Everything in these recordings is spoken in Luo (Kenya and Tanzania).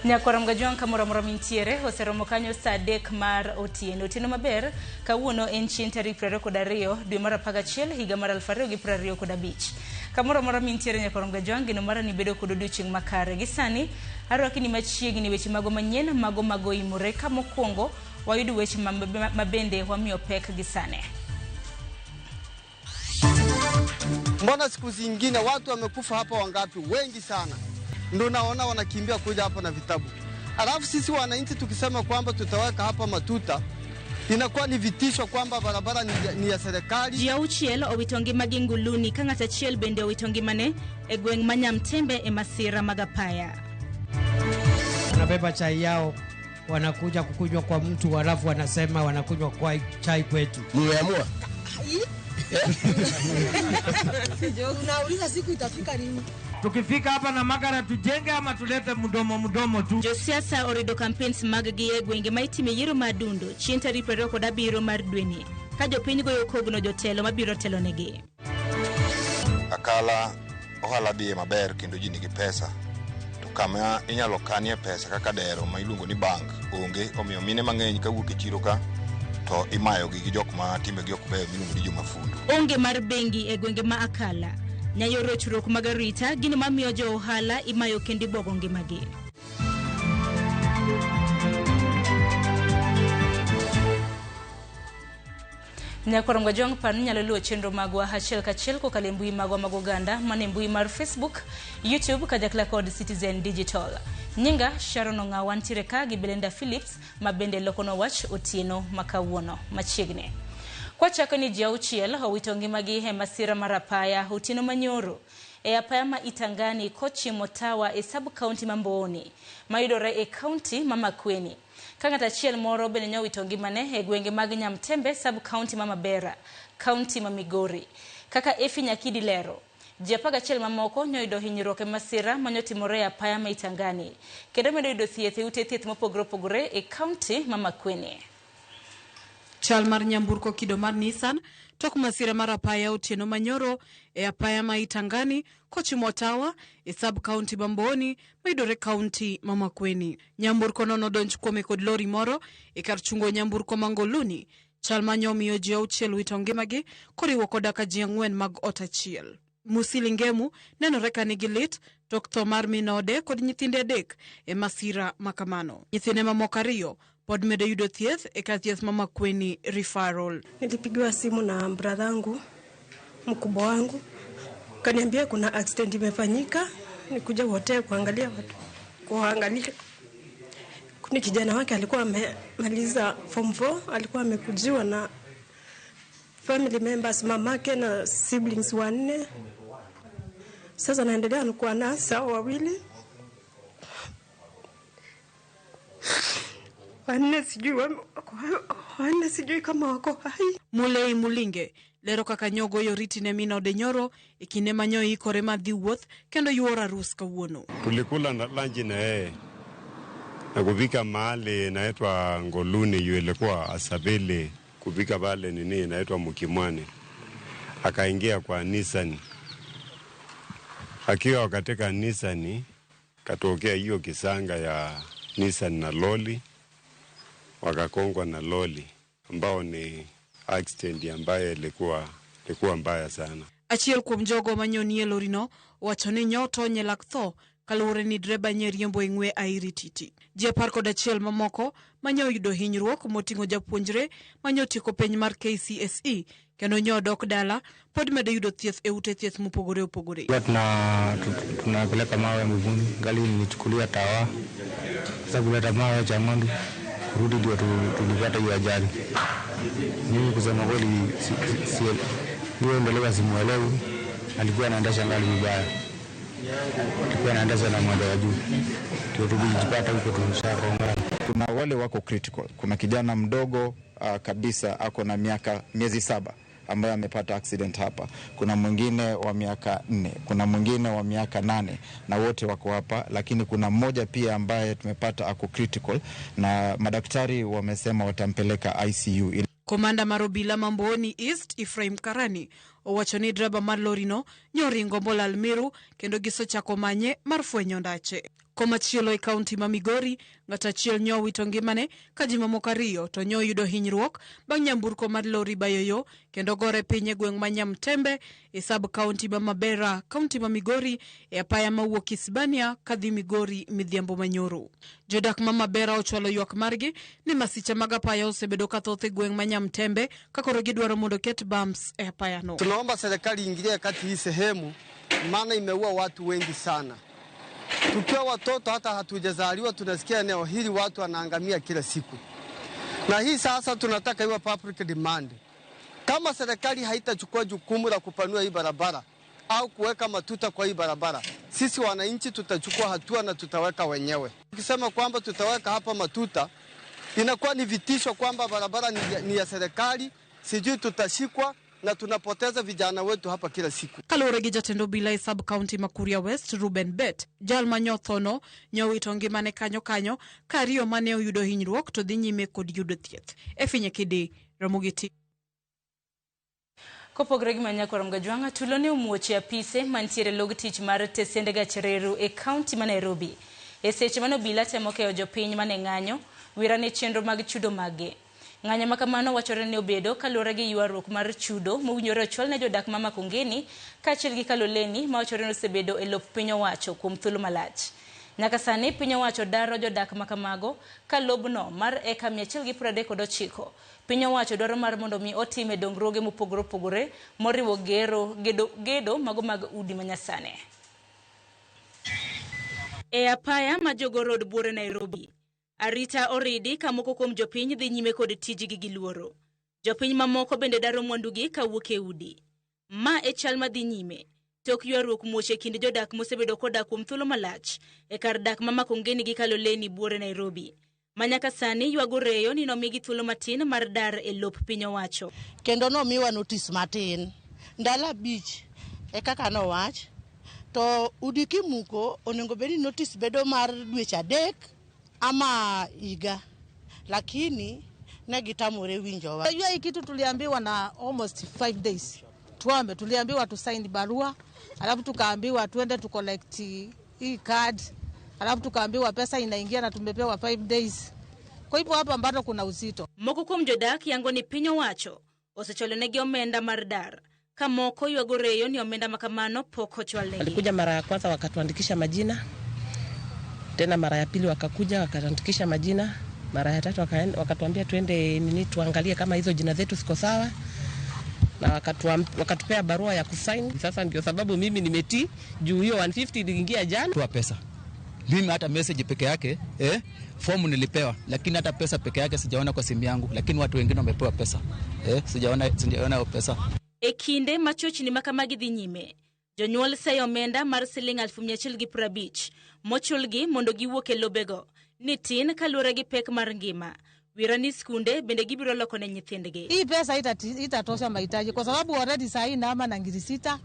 Nyakwar Mgajwang' kamoro amora mintiere oseromo kanyo saa 3 mar otieno. Otieno maber, kawuono en chieng' tarik 22 dwe mar 11 higa mar 2025. Kamoro amora mintiere Nyakwar Mgajwang' geno mara ni bedo kod odiochieng' makare. Gi sani, arwaki ni machiegni weche mago manyien mago mago imore ka mokwongo wayud weche mabende wamiyo pek gi sani. Mbona siku zingine watu wamekufa hapa wangapi? Wengi sana. Ndio naona wanakimbia kuja hapa na vitabu. Alafu sisi wananchi tukisema kwamba tutaweka hapa matuta, inakuwa ni vitisho kwamba barabara ni ya serikali. Ji auchiel owito ngimagi Nguluni ka ng'at achiel bende owito ngimane e gweng' ma Nyamtembe e masira mag apaya. Wanabeba chai yao wanakuja kukunywa kwa mtu, halafu wanasema wanakunywa kwa chai kwetu. Mmeamua? Unauliza siku itafika lini? Tukifika hapa na Makara tujenge ama tulete mdomo mdomo tu. Josiasa orido campaigns mag gi e gwenge ma itime yiero mar Dundo chieng' tarik 27 mar dweni ka jopiny goyo kogno jotelo mabiro telonegi. Akala ohala dhiye maber kendo ji nigi pesa. To kama inyalo kanie pesa kaka dero ma iluongo ni bank onge, omiyo mine mang'eny kawuok e chiro ka to imayogi gi jok ma timbegi ok beyo miluongo ni jomafundu. Onge mar bengi e gwenge ma Akala. Nyayo rochruok mag arita gino mamiyo jo ohala imayo kendo ibogo ngimagi. Nyakwar Mgajwang' par ni nyalo luwo chenro magwa achiel kachiel kokalo e mbui magwa mag oganda mane mbui mar Facebook, YouTube kanyakla kod Citizen Digital. Nyinga Sharon Ong'awa ntiere ka gi Belinda Phillips ma bende lokonwa wach otieno ma kawuono machiegni. Kwachako ni ji auchiel owito ngimagi e masira mar apaya otieno manyoro e apaya ma Itangani kochimo Tawa e sub county ma Mbooni mayudore e county ma Makueni. Ka ng'at achiel moro bende ne owito ngimane e gwenge mag Nyamtembe sub county ma Mabera, county ma Migori. Kaka Efi Nyakidi lero, ji 11 mamoko ne oyudo hinyruok e masira mane otimore e apaya ma Itangani kendo medo yudo thieth e ute thieth mopogore opogore e county ma Makueni. Chal mar nyamburko kido mar Nissan tok masira mar apaya otieno manyoro e apaya ma Itangani kochimo Tawa e sub county ma Mbooni mayudore county ma Makueni. Nyamburko no nodonj kuome kod lori moro e kar chungo nyamburko ma Ngoluni. Chal ma nyomiyo ji auchiel wito ngimagi koriwo koda ka ji 4 mag ot achiel. Musili Ngemu nenore ka nigi lit tok tho mar min ode kod nyithinde 3 e masira makamano. Nyithinde mamoko 2 pod medo yudo thieth e kar thieth ma Makueni Referral. Nilipigiwa simu na bradhangu mkubwa wangu, kaniambia kuna accident imefanyika, nikuja wote kuangalia watu, kuangalia. Kuna kijana wake alikuwa amemaliza form 4, alikuwa amekujiwa na family members, mamake na siblings 4. Sasa naendelea kuwa na sawa wawili. Wanne sijui kama wako hai. Mulei Mulinge lero kaka nyogo yoriti ne min ode nyoro e kinde ma nyo ikore mar dhi wuoth kendo yuoro arus kawuono. Tulikula na lunch na yeye na kufika mahali inaitwa Ngoluni, yu ilikuwa Asabele, kufika pale nini inaitwa Mukimwani, akaingia kwa Nissan. Akiwa katika Nissan katokea hiyo kisanga ya Nissan na loli, wakakongwa na loli ambao ni accident ambayo ilikuwa mbaya sana. Achiel kuom jogo manyonie lorino wacho ni nyoto nye lak tho kaluwore ni dreba nye riembo e ng'we airititi. Ji 11 mamoko manyo oyudo hinyruok moting'o japuonjre manyo otieko penj mar KCSE kendo nyo odok dala pod medo yudo thieth e ute thieth mopogore opogore. Tunapeleka mawe Mvumi, gari nilichukulia Tawa. Sasa kuleta mawe cha ng'ondu kurudi ndio tulipata hiyo ajali. Mimi kusema kweli hiyo ndio simuelewi, alikuwa anaendesha gari vibaya. Alikuwa anaendesha na mwendo wa juu. Ndio tulijipata huko tumeshakonga. Kuna wale wako critical. Kuna kijana mdogo kabisa ako na miezi 7 ambaye amepata accident hapa. Kuna mwingine wa miaka 4, kuna mwingine wa miaka 8 na wote wako hapa, lakini kuna mmoja pia ambaye tumepata ako critical na madaktari wamesema watampeleka ICU. Komanda mar obila ma Mbooni East Ephraim Karani Owacho ni dreba mar lorino nyoringo molal Meru kendo gisechako manye mar fwenyo ndache. Komachielo e kaunti ma Migori, ng'at achiel nyowito ngimane ka ji mamoko ariyo to nyoyudo hinyruok bang' nyamburko mar lori bayo yo kendo gore piny e gweng' ma Nyamtembe e sub kaunti ma Mabera, kaunti ma Migori e apaya mawuok Isbania kadhi Migori midhiambo manyoro. Jodak ma Mabera ochwalo ywak margi ni masiche mag apaya osebedo kathoth e gweng' ma Nyamtembe ka koro gidwaro mondo ket bumps e apayano. Tunaomba serikali iingilie kati hii sehemu, maana imeua watu wengi sana. Tukiwa watoto hata hatujazaliwa tunasikia eneo hili watu wanaangamia kila siku, na hii sasa tunataka iwe public demand. Kama serikali haitachukua jukumu la kupanua hii barabara au kuweka matuta kwa hii barabara, sisi wananchi tutachukua hatua na tutaweka wenyewe. Ukisema kwamba tutaweka hapa matuta, inakuwa ni vitisho kwamba barabara ni ya serikali, sijui tutashikwa na tunapoteza vijana wetu hapa kila siku. Kaluwore gi jatend obila e sub county ma Kuria West Ruben Bet, jal ma nyothono nyowito ngimane kanyo kanyo ka ariyo mane oyudo hinyruok to dhi nyime kod yudo thieth. Efinye Kidi, Ramogi TV. Kopogore gi Manyakwarom Gajwang'a, tulo ne omuoch e apise mantiere log tich mar tesende gach reru e kaunti ma Nairobi. E seche mane obila temo keyo jopiny mane ng'anyo, wira ne chenro mag chudo maggi. Ng'anyo ma kamano wachore ni obedo kaluwore gi ywaruok mar chudo mowinjore ochwal ne jodak ma Makongeni kaachiel gi Kaloleni ma wachore ni osebedo e lop piny owacho kuom thuolo malach. Nyaka sani piny owacho daro jodak ma kamago ka lobno mar eka 139 piny owacho dwaro mar mondo mi otime dongruoge mopogore opogore moriwo gedo mago mag udi manyasani. E apaya ma Jogoo Road buore Nairobi, arita oridi ka moko kuom jopiny dhi nyime kod tijgi gi luoro. Jopiny mamoko bende daro mwandugi kawuok e udi. Ma e chal madhi nyime tok ywaruok muoch e kind jodak mosebedo kodak kuom thuolo malach e kar dak ma Makongeni gi Kaloleni buore Nairobi, ma nyaka sani ywago reyo ni nomigi thuolo matin mar dar e lop piny owacho. Kendo nomiwa notice matin ndalo 5 e kaka nowach, to udi kimuko onego bed ni notice bedo mar dweche 3 ama higa, lakini ne gitamore winjowa. Unajua hii kitu tuliambiwa na almost 5 days tuame, tuliambiwa tu sign barua, alafu tukaambiwa tuende tu collect hii card, alafu tukaambiwa pesa inaingia na tumepewa 5 days. Kwa hivyo hapa bado kuna uzito. Moko kuom jodak yango ni piny owacho osecholonegi omenda mar dar, ka moko ywago reyo ni omenda makamano pok ochwalnegi. Walikuja mara ya kwanza wakatuandikisha majina, tena mara ya pili wakakuja wakaandikisha majina, mara ya tatu wakatuambia tuende nini tuangalie kama hizo jina zetu ziko sawa, na wakatupea barua ya kusign. Sasa ndio sababu mimi nimetii juu hiyo 150 iliingia jana. Toa pesa. Mimi hata message peke yake, fomu nilipewa, lakini hata pesa peke yake sijaona kwa simu yangu, lakini watu wengine wamepewa pesa. Sijaona hiyo pesa. E kinde ma chochni ma kamagi dhi nyime, jonyuol seyo omenda mar siling 1,150 mochulgi mondo giwuok e lobego ni tin kaluwore gi pek mar ngima. Wira ni skunde bende gibiro loko ne nyithindgi. Hii pesa itatosha mahitaji kwa sababu already saa hii naama na ngiri 6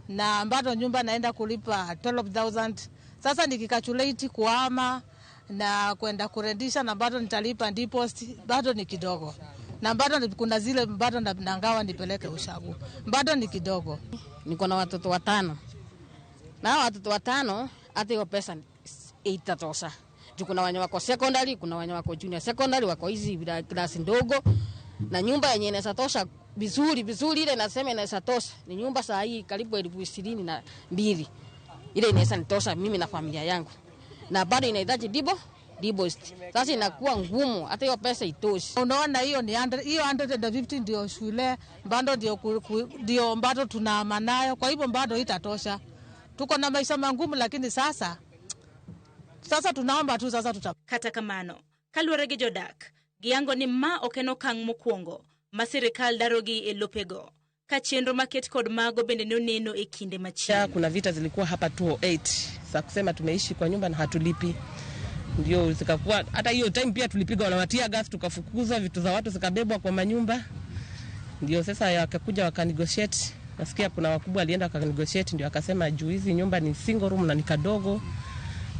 na bado nyumba naenda kulipa 12,000. Sasa nikikacalculate kuhama na kwenda kurendisha na bado nitalipa deposit, bado ni kidogo. Na bado kuna zile bado nangawa nipeleke ushago, bado ni kidogo. Niko na watoto 5. Na watoto 5 hata hiyo pesa itatosha. Juu kuna wenye wako secondary, kuna wenye wako junior secondary, wako hizi class ndogo, na nyumba yenye inaweza tosha vizuri vizuri, ile nasema inaweza tosha ni nyumba saa hii karibu 22,000. Ile inaweza nitosha mimi na familia yangu, na bado inahitaji deposit. Sasa inakuwa ngumu hata hiyo pesa itoshi. Unaona hiyo ni hiyo 150 ndio shule, bado ndio bado tunaama nayo, kwa hivyo bado itatosha. Tuko na maisha magumu, lakini sasa tunaomba tu sasa tuta. Kata kamano, kaluwore gi jodak, giyango ni ma ok en okang' mokwongo ma sirikal darogi e lopego, ka chenro maket kod mago bende ne oneno e kinde machiegni. Kuna vita zilikuwa hapa 208 za kusema tumeishi kwa nyumba na hatulipi. Ndio zikakuwa hata hiyo time pia tulipigwa na tear gas, tukafukuzwa, vitu za watu zikabebwa kwa manyumba. Ndio sasa wakakuja wakanegotiate. Nasikia kuna wakubwa alienda wakanegotiate, ndio akasema juu hizi nyumba ni single room na ni kadogo,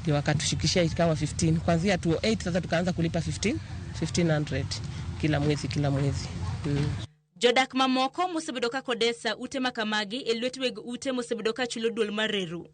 ndio wakatushikishia ikawa 15. Kuanzia 208 sasa tukaanza kulipa 1500 kila mwezi. Jodak mamoko mosebedo ka kodesa ute makamagi e lwet weg ute mosebedo ka chulo duol mar reru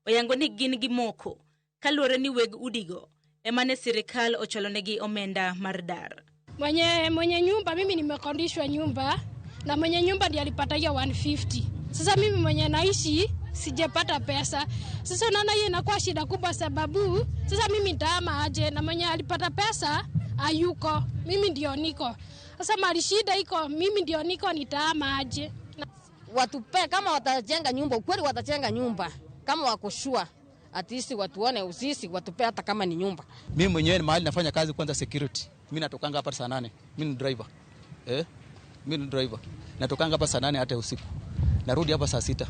oyango ni gin gi moko kaluwore ni weg udigo ema ne sirikal ochwalonegi omenda mar dar. Mwenye nyumba, mimi nimekodishwa nyumba na mwenye nyumba ndiye alipata hiyo 150. Sasa mimi mwenye naishi sijapata pesa. Sasa unaona hiyo inakuwa shida kubwa, sababu sasa mimi nitahama aje na mwenye alipata pesa hayuko, mimi ndio niko. Sasa mali shida iko, mimi ndio niko, nitahama aje? Watupe kama watajenga nyumba, ukweli watajenga nyumba kama wako sure, at least watuone usisi, watupe hata kama ni nyumba. Mimi mwenyewe mahali nafanya kazi kwanza security. Mimi natokanga hapa saa 8. Mimi ni driver. Mimi ni driver. Natokanga hapa saa 8 hata usiku. Narudi hapa saa 6.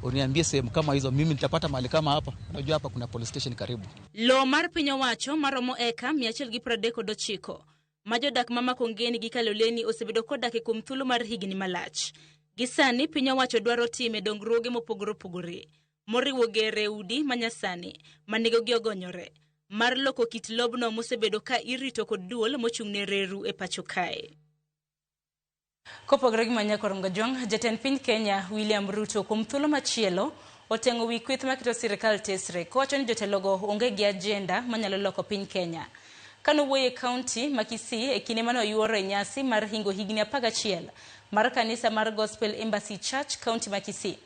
Uniambie sehemu kama hizo mimi nitapata mahali kama hapa? Unajua hapa kuna police station karibu. Lowo mar piny owacho maromo eka 139 ma jodak ma Makongeni gi Kaloleni osebedo kodak kuom thuolo mar higni malach. Gi sani piny owacho dwaro time dongruoge mopogore opogore moriwo gere udi manyasani ma nengogi ogonyore mar loko kit lobno mosebedo ka irito kod duol mochung'ne reru e pacho kae. Kopogore gi Manyakor Mgajwang', jatend piny Kenya William Ruto kuom thuolo machielo oteng'o wi kweth maketo sirikal tesre kowacho ni jotelogo onge gi ajenda manyalo loko piny Kenya. Kanowuoyo e kaunti ma Kisii e kinde mane oyuoro e nyasi mar hingo higni 11 mar kanisa mar Gospel Embassy Church kaunti ma Kisii,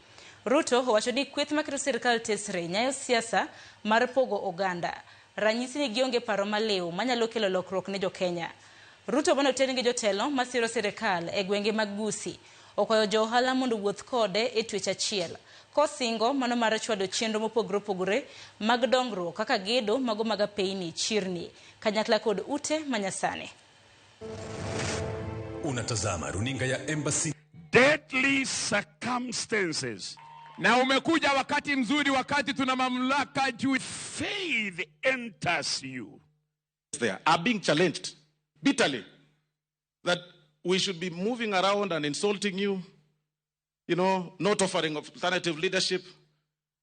Ruto owacho ni kweth maketo sirikal tesre nyayo siasa mar pogo oganda, ranyisi ni gionge paro maliw manyalo kelo lokruok ne jo-Kenya. Ruto mane oten gi jotelo masiro sirikal e gwenge mag Gusii okwayo jo ohala mondo owuoth kode e twech achiel kosingo mano mar chwado chenro mopogore opogore mag dongruok kaka gedo mago mag apeyni, chirni kanyakla kod ute manyasani. Unatazama runinga ya Embassy. Deadly circumstances. Na umekuja wakati mzuri, wakati tuna mamlaka juu. Faith enters you. They are being challenged bitterly that we should be moving around and insulting you, you know, not offering alternative leadership.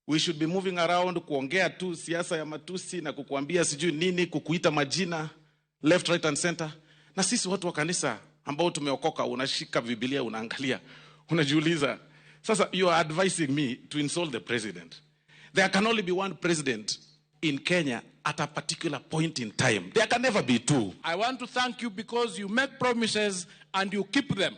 We should be moving around kuongea tu siasa ya matusi na kukuambia sijui nini, kukuita majina left, right and center. Na sisi watu wa kanisa ambao tumeokoka, unashika Biblia, unaangalia, unajiuliza, sasa you are advising me to insult the president. There can only be one president in Kenya at a particular point in time. There can never be two. I want to thank you because you make promises and you keep them.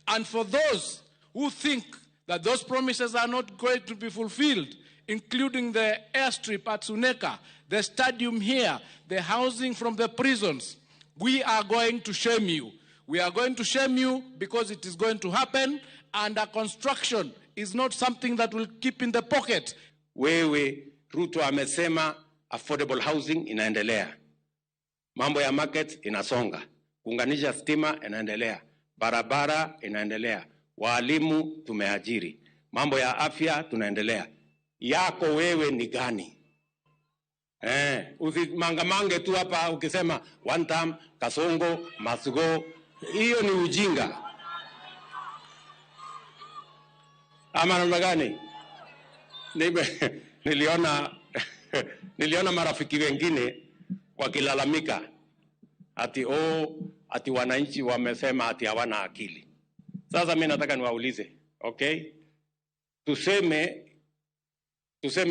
And for those who think that those promises are not going to be fulfilled, including the airstrip at Suneka, the stadium here, the housing from the prisons, we are going to shame you. We are going to shame you because it is going to happen, and a construction is not something that will keep in the pocket. Wewe Ruto amesema affordable housing inaendelea, mambo ya market inasonga, kuunganisha stima inaendelea, barabara inaendelea, walimu tumeajiri, mambo ya afya tunaendelea. Yako wewe ni gani? Usimangamange tu hapa ukisema one term, Kasongo, must go. Hiyo ni ujinga. Ama namna gani? Niliona marafiki wengine wakilalamika ati ati wananchi wamesema ati hawana akili. Sasa mimi nataka niwaulize, okay? Tuseme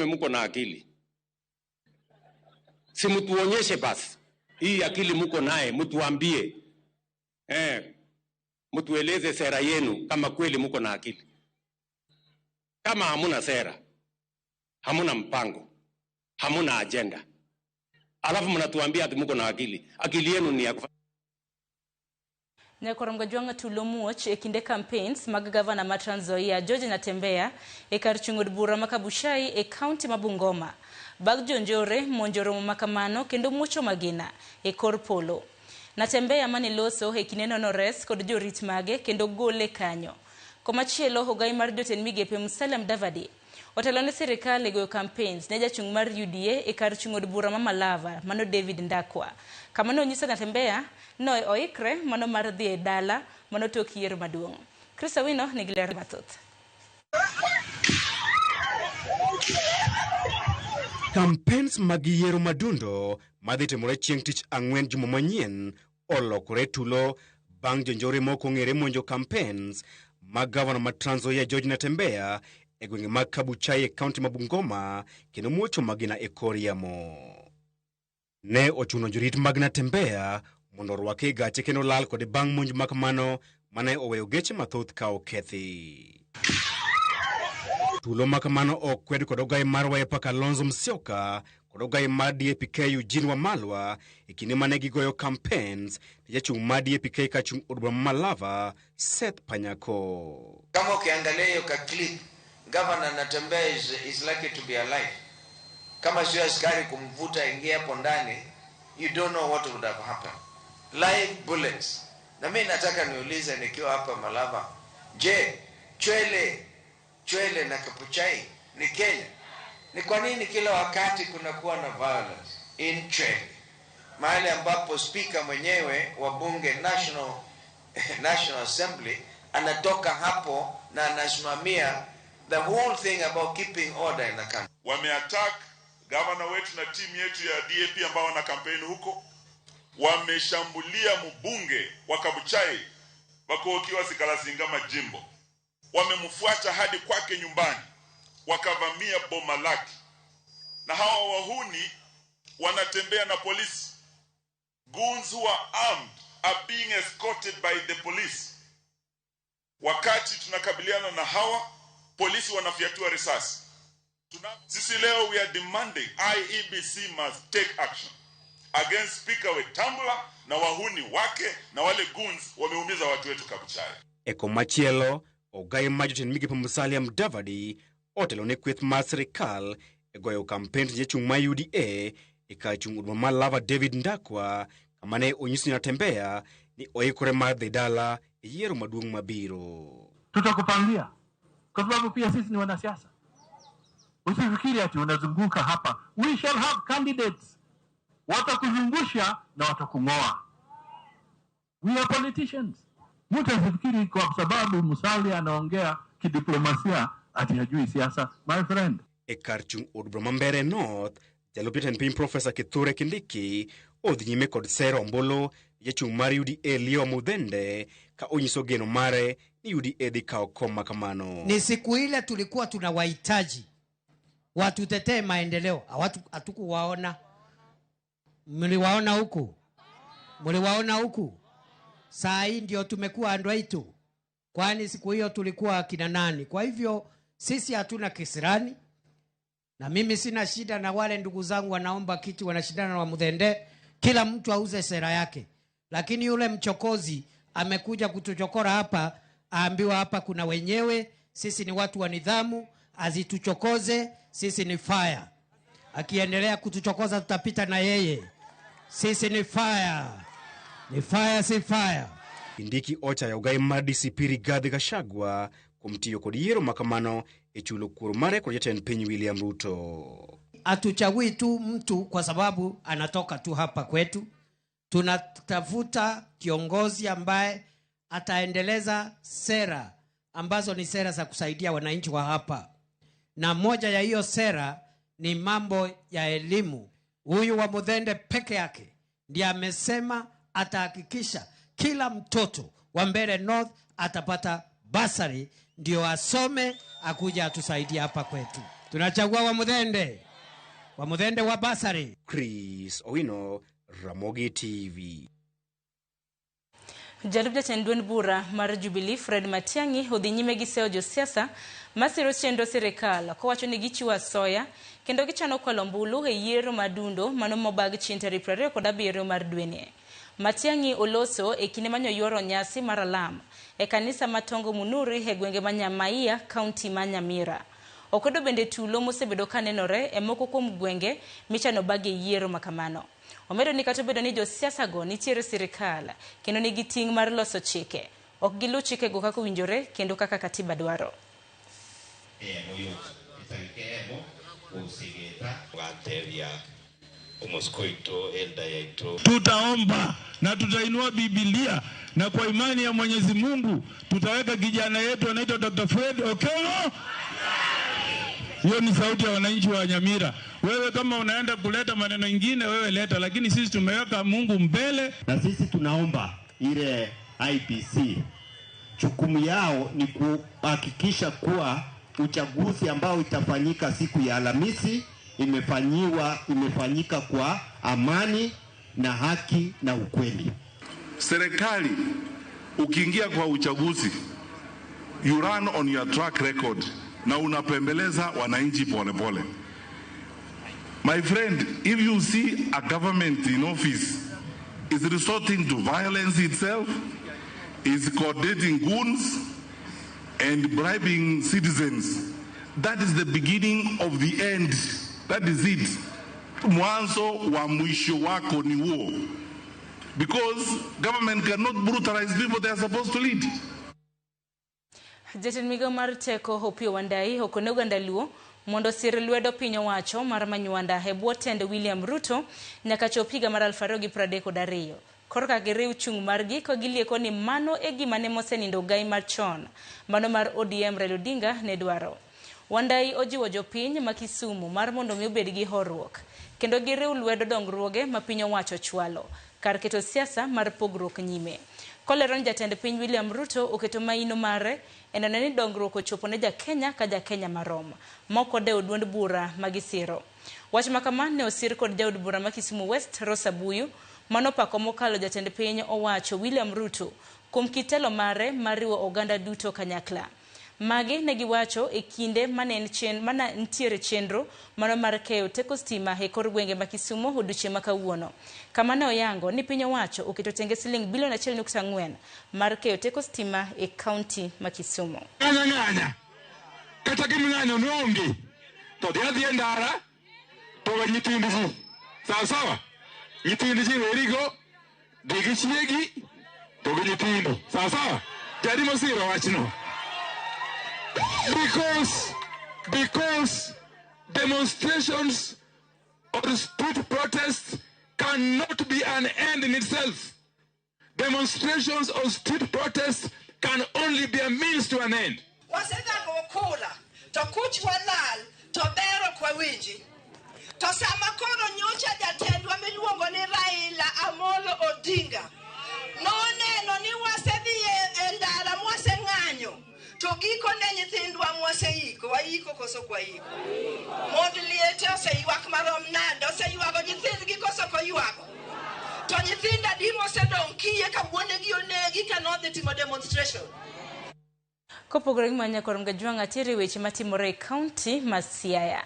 mko na akili. Si mtuonyeshe basi hii akili mko naye, mtuambie. Mtueleze sera yenu kama kweli mko na akili. Kama hamuna sera, hamuna mpango, hamuna agenda, alafu mnatuambia ati mko na akili. Akili yenu ni ya kufa. Nyakor Mgajwang' tulo muoch e kinde campaigns mag gavana ma Trans Nzoia George Natembeya e kar chung' od bura ma Kabuchai e kaunti ma Bungoma. Bag jonjore monjo romo makamano kendo muocho magina e kor polo. Natembeya mane loso e kindeno nores kod jorit mage kendo gole kanyo. Komachielo ogai mar jotend migepe Musalia Mudavadi otelo ne sirikal e goyo campaigns ne jachung' mar UDA e kar chung' od bura ma Malava mano David Ndakwa. Kama nonyiso Natembeya no oikre mano mar dhi e dala mano tok yiero maduong'. Chris Awino nigi ler mathoth. Campaigns mag yiero madundo madhi timore chieng' tich ang'wen juma manyien olokore tulo bang' jonjore moko ong'ere monjo campaigns mag gavana ma Trans Nzoia George Natembeya e gwenge mag Kabuchai e kaunti ma Bungoma kendo muocho magina e kor yamo. Ne ochuno jorit mag Natembeya mondo orwake e gache kendo lal kode bang' monj makamano mane oweyo geche mathoth ka okethi. Tulo makamano ok kwed kod ogai mar Wiper Kalonzo Musyoka kod ogai mar DAP-K Eugene Wamalwa e kinde mane gigoyo campaigns ne jachung' mar DAP-K kachung' od bura ma Malava Seth Panyako. Kama ukiangalia hiyo ka clip, Governor Natembeya is lucky to be alive. Kama sio askari kumvuta ingia hapo ndani, you don't know what would have happened. Live bullets. Na mimi nataka niulize nikiwa hapa Malava, je, Chwele na Kabuchai ni Kenya? Ni kwa nini kila wakati kunakuwa na violence in Chwele, mahali ambapo speaker mwenyewe wa bunge National Assembly anatoka hapo na anasimamia the whole thing about keeping order in the country. Wameattack governor wetu na timu yetu ya DAP ambao wana kampeni huko. Wameshambulia mbunge wa Kabuchai Wakokiwa Sikalasinga Majimbo. Wamemfuata hadi kwake nyumbani, wakavamia boma lake. Na hawa wahuni wanatembea na polisi. Goons who are armed are being escorted by the police. Wakati tunakabiliana na hawa, polisi wanafyatua risasi. Sisi leo we are demanding IEBC must take action against Speaker Wetangula na wahuni wake na wale goons wameumiza watu wetu Kabuchai. E komachielo, ogai mar jotend migepe Musalia Mudavadi otelo ne kweth mar sirikal e goyo kampen ne jachung' mar UDA e kar chung' od bura ma Malava David Ndakwa kama ne onyiso Natembeya ni oikore mar dhi dala e yiero maduong' mabiro. Tutakupangia kwa sababu pia sisi ni wanasiasa. Usifikiri ati unazunguka hapa. We shall have candidates. Watakuzungusha na watakung'oa. We are politicians. Mtu asifikiri kwa sababu Musalia anaongea kidiplomasia ati hajui siasa, my friend. E kar chung' od bura ma Mbeere North, jalup jatend piny Profesa Kithure Kindiki odhi nyime kod sero ombulu jachung' mar UDA Leo Mudhende ka onyiso geno mare ni UDA dhi kawo kom makamano. Ni siku ile tulikuwa tunawahitaji watutetee maendeleo, hatukuwaona. Mliwaona huku? Mliwaona huku? Saa hii ndio tumekuwa andwaitu. Kwani siku hiyo tulikuwa kina nani? Kwa hivyo sisi hatuna kisirani. Na mimi sina shida na wale ndugu zangu wanaomba kiti wanashindana na Mudhende. Kila mtu auze sera yake. Lakini yule mchokozi amekuja kutuchokora hapa, aambiwa hapa kuna wenyewe, sisi ni watu wa nidhamu, azituchokoze, sisi ni fire. Akiendelea kutuchokoza tutapita na yeye. Sisi ni fire. Ni fire si fire. Kindiki ochayo ogai mar DCP Rigathi Gachagua kuom tiyo kod yiero makamano e chulo kuor mare kod jatend piny William Ruto. Hatuchagui tu mtu kwa sababu anatoka tu hapa kwetu. Tunatafuta kiongozi ambaye ataendeleza sera ambazo ni sera za kusaidia wananchi wa hapa. Na moja ya hiyo sera ni mambo ya elimu. Huyu wa Mudhende peke yake ndiye amesema atahakikisha kila mtoto wa Mbeere North atapata basari ndio asome akuja atusaidie hapa kwetu. Tunachagua wa Mudhende. Wa Mudhende wa basari. Chris Owino, Ramogi TV. Jalup jatend duond bura mar Jubilee Fred Matiang'i odhi nyime gi seyo josiasa masiro chenro sirikal kowacho ni gichiwo asoya kendo gichano kwalo ombulu e yiero madundo mano mobag chieng' tarik 27 mar dweni. Matiang'i oloso e kinde manyoyuoro nyasi mar alam e kanisa ma Tongo Munuri e gwenge ma Nyamaiya, kaunti ma Nyamira. Okwedo bende tulo mosebedo kanenore e moko kuom gwenge michano bag e yiero makamano. Omedo ni kata obedo ni josiasa go nitiere sirikal kendo nigi ting' mar loso chike, ok giluw chikego kaka owinjore kendo kaka katiba dwaro. Tutaomba na tutainua Biblia na kwa imani ya Mwenyezi Mungu tutaweka kijana yetu anaitwa Dr. Fred Okello. Hiyo ni sauti ya wananchi wa Nyamira. Wewe kama unaenda kuleta maneno mengine wewe leta, lakini sisi tumeweka Mungu mbele. Na sisi tunaomba ile IEBC. Jukumu yao ni kuhakikisha kuwa uchaguzi ambao itafanyika siku ya Alhamisi imefanyika kwa amani na haki na ukweli. Serikali ukiingia kwa uchaguzi, you run on your track record na unapembeleza wananchi pole pole. My friend, if you see a government in office is resorting to violence itself, is coordinating goons and bribing citizens, that is the beginning of the end. That is it. Mwanzo wa mwisho wako ni huo. Because government cannot brutalize people they are supposed to lead. Jatend migao mar teko Opiyo Wandayi okone oganda Luo mondo osir lwedo piny owacho mar Manywanda e bwo tend William Ruto nyaka chop higa mar 2032. Korka giriw chung' margi ka gilieko ni mano e gima ne mosenindo ogai machon mano mar ODM Raila Odinga ne dwaro. Wandayi ojiwo jopiny ma Kisumu mar mondo mi obed gi horuok kendo giriw lwedo dongruoge ma piny owacho chwalo kar keto siasa mar pogruok nyime. Kolero ni jatend piny William Ruto oketo maino mare e neno ni dongruok ochopo ne jakenya ka jakenya marom mok odewo duond bura magisiro. Wach makama ne osir kod jaod bura ma Kisumu West Rosa Buyu manopako mokalo jatend piny owacho William Ruto kuom kitelo mare mar riwo oganda duto kanyakla. Magi ne giwacho e kinde mane nitiere chenro mano mar keyo teko stima e kor gwenge ma Kisumu odiochieng' ma kawuono. Kama ne oyango ni piny owacho oketo tenge siling bilion 1.4 mar keyo teko stima e kaunti ma Kisumu. Ng'anya kata gimng'anyo nonge to dhi adhi e ndara to we nyithind ji sawa sawa, nyithind ji werigo dhi gi chiegi to gi nyithindo sawa sawa. Jadi mosiro wachno. Because demonstrations or street protests cannot be an end in itself. Demonstrations or street protests can only be a means to an end. Wasedago kura, to kuch walal, to bero kwa winji. To sama koro nyocha jatendwa miluongo ni Raila Amolo Odinga. Noneno ni wasedhi e ndara mwaseng'anyo. To gikone nyithindwa mwaseiko, waiko koso kwaiko. Mond liete oseywak marom nade, oseywago nyithindgi koso koywago. To nyithindo adi mosedong' kiye ka wuonegi onegi ka nodhi timo demonstration. Kopogore gi mano nyakwar Mgajwang' atiere weche matimore e kaunti ma Siaya.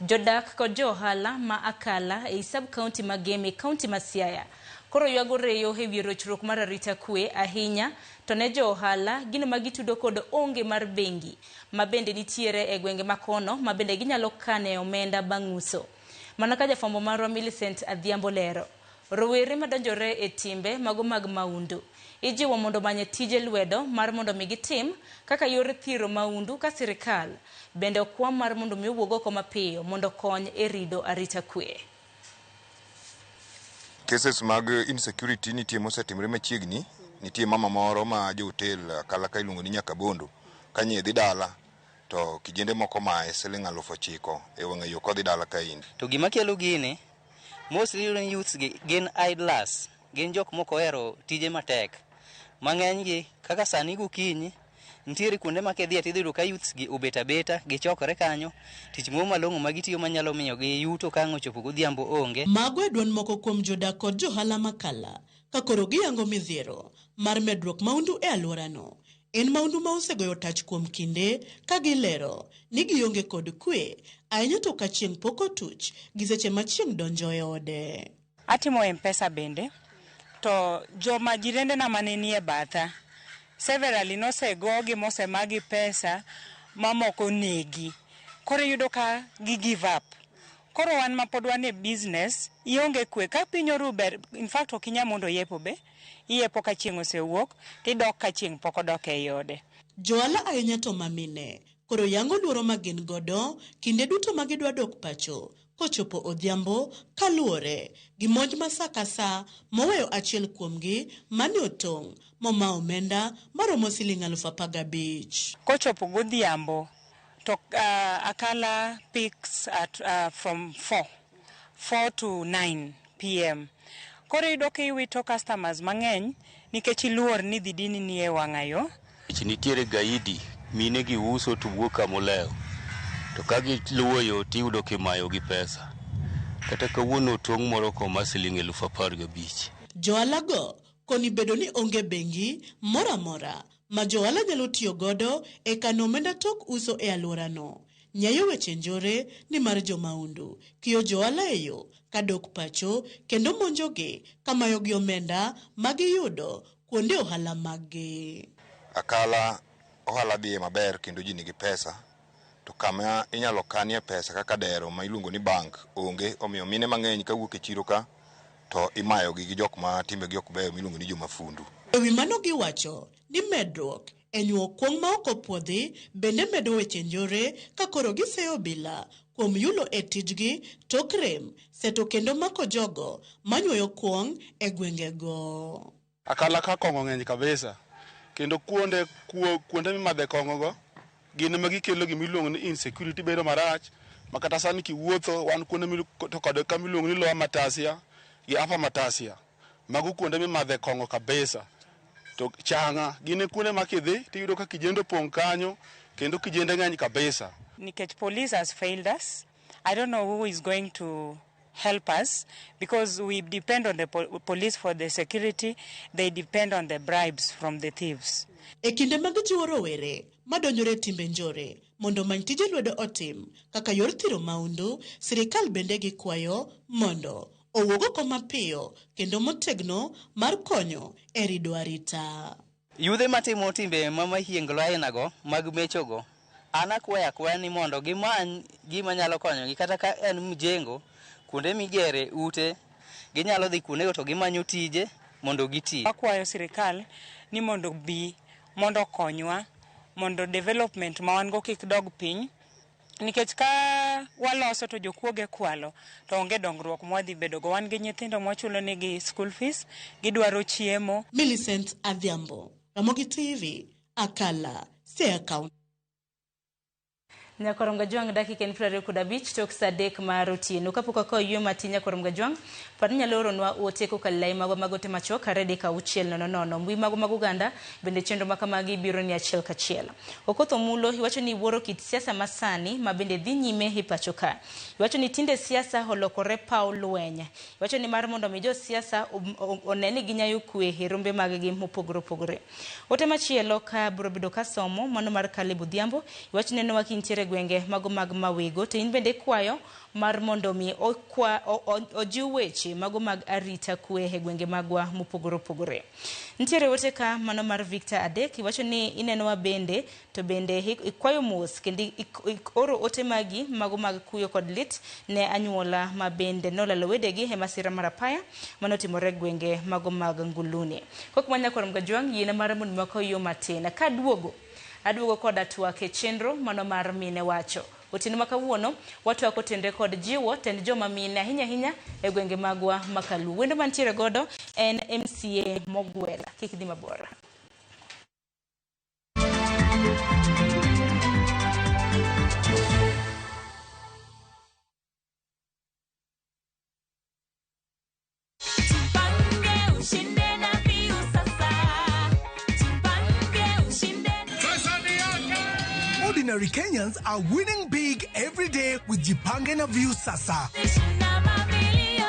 Jodak kod jo ohala ma Akala ei sub kaunti ma Gem e kaunti ma Siaya koro ywago reyo e wi rochruok mar arita kwe ahinya to ne jo ohala gino ma gitudo kod onge mar bengi ma bende nitiere e gwenge makono ma bende ginyalo kane omenda bang' uso. Mana ka jafwambo marwa Millicent Adhiambo lero, rowere madonjore e timbe mago mag maundu ijiwo mondo omany tije lwedo mar mondo mi gitim kaka yor thiro maundu ka sirikal bende okwa mar mondo mi owuog oko mapiyo mondo okony e rido arita kwe. Cases mag insecurity nitie mosetimore machiegni. Nitie mama moro ma jo hotel Akala ka iluongo ni Nyakabondo kanye dhi dala to kijende moko mae siling 9,000 e wang'a yo kodhi dala kaendi. To gima kelo gini mostly iyudo ni youths gi gin idlers, gin jok mok ohero tije matek. Mang'eny gi kaka sani gokinyi nitiere kuonde ma kidhiye tidhi yudo ka youths gi obet abeta, gichokore kanyo, tich moro malong'o ma gitiyo manyalo miyo gi yuto ka ang' ochopo godhiambo onge. Mago e duond moko kuom jodak kod johala Makala ka koro giyango midhiero mar medruok maundu e alworano. En maundu ma osegoyo tach kuom kinde ka gilero ni gionge kod kwe ahinya to ka chieng' pok otuch gi seche ma chieng' donjo e ode. Atimo M-Pesa bende to joma jirendena mane nie batha severally nosegogi mosemagi pesa mamoko negi. Koro iyudo ka gi give up. Koro wan ma pod wan e business ionge kwe ka piny oru ber, in fact ok inyal mondo yepo be iyepo ka chieng' osewuok tidok ka chieng' pok odok ei ode. Johala ahinya to mamine koro yango luoro ma gin godo kinde duto ma gidwa dok pacho kochopo odhiambo kaluwore gi monj ma sa ka sa moweyo achiel kuomgi mane otong' moma omenda maromo siling 15,000. Kochopo godhiambo to Akala picks at from 4 to 9 p.m. Koro iyudo ka iwito customers mang'eny nikech iluor ni dhi dini ni e wang'ayo. Nitiere gaidi mine gi uso to wuok kamolewo to ka giluwo yo tiyudo kimayo gi pesa kata kawuono tong' moro koma siling 15,000. Johala go koni bedo ni onge bengi moro amora ma johala nyalo tiyo godo e kano omenda tok uso e alworano. Nyayo weche njore ni mar jomaundu kiyo johala e yo kadok pacho kendo monjogi kamayogi omenda magiyudo kuonde ohala maggi. Akala ohala dhiye maber kendo ji nigi pesa to kama inyalo kanie pesa kaka dero ma iluongo ni bank onge, omiyo mine mang'eny kawuok e chiro ka to imayogi gi jok ma timbegi ok beyo miluongo ni jomafundu. E wi mano giwacho ni medruok e nyuo kuong' ma ok opuodhi bende medo weche njore ka koro giseyo obila kuom yulo e tijgi tok rem seto kendo mako jogo manyuoyo kuong' e gwengego. Akala ka kong'o ng'eny kabisa kendo kuonde kuonde mimadhe kong'o go gin ema gikelo gimiluongo ni insecurity bedo marach ma kata sani kiwuotho wan kuonde to kod kama iluongo ni Lower Matasia gi Upper Matasia mago kuonde mimadhe kong'o kabisa to changa gin e kuonde ma kidhi tiyudo ka kijende opong' kanyo kendo kijende ng'eny kabisa. Nikech police has failed us. I don't know who is going to help us because we depend on the police for the security. They depend on the bribes from the thieves. E kinde mag jiwo rowere madonjore e timbe njore mondo omany tije lwedo otim kaka yor thiro maundu, sirikal bende gikwayo mondo owuog oko mapiyo kendo motegno mar konyo e rido arita. Yudhe matimo timbe ma mahienglo ainago mag mechogo, an akwayo akwaya ni mondo gimany gima nyalo konyogi kata ka en mjengo, kuonde migere ute, ginyalo dhi kuondego to gimanyo tije mondo giti. Akwayo sirikal ni mondo bi mondo okonywa mondo development ma wan go kik dog piny nikech ka waloso to jokuoge kwalo to onge dongruok mwadhi bedogo. Wan gi nyithindo mwachulo negi school fees, gidwaro chiemo. Millicent Adhiambo, Ramogi TV, Akala, Siaya County. Nyakorom Gajwang' dakika en 25 tok saa 3 mar otieno. Kapok wakawo yweyo matin Nyakorom Gajwang', par ni inyalo oronwa ote kokalo lai magwa mag ote machuok 23600. Mbui magwa mag oganda bende chenro ma kamagi biro ni achiel kachiel. Okoth Omulo iwacho ni iwuoro kit siasa masani ma bende dhi nyime e pacho ka. Iwacho ni tinde siasa olokore paw lweny. Iwacho ni mar mondo mi josiasa one ni ginyayo kwe e rombe mag gi mopogore opogore. Ote machielo ka biro bedo kasomo mano mar Caleb Odhiambo, iwacho ni nenowa kintiere gwenge mago mag Mawego to in bende ikwayo mar mondo mi ojiw weche mago mag arita kwe e gwenge magwa mopogore opogore. Nitiere ote ka mano mar Victor Adek, iwacho ni inenowa bende to bende ikwayo mos kendo oro ote magi mago mag kuyo kod lit ne anyuola ma bende nolalo wedegi e masira mar apaya manotimore e gwenge mago mag Nguluni. Kok ma Nyakorom Gajwang' yiena mar mondo mi wakaw yo matin. Kaduogo aduogo koda twak e chenro mano mar mine wacho. Otieno ma kawuono watwako tenre kod jiwo tend joma mine ahinya ahinya e gwenge magwa makaluo. Wendo mantiere godo en MCA Mogwela. Kik dhi mabor. Ordinary Kenyans are winning big every day with Jipange na Viusasa.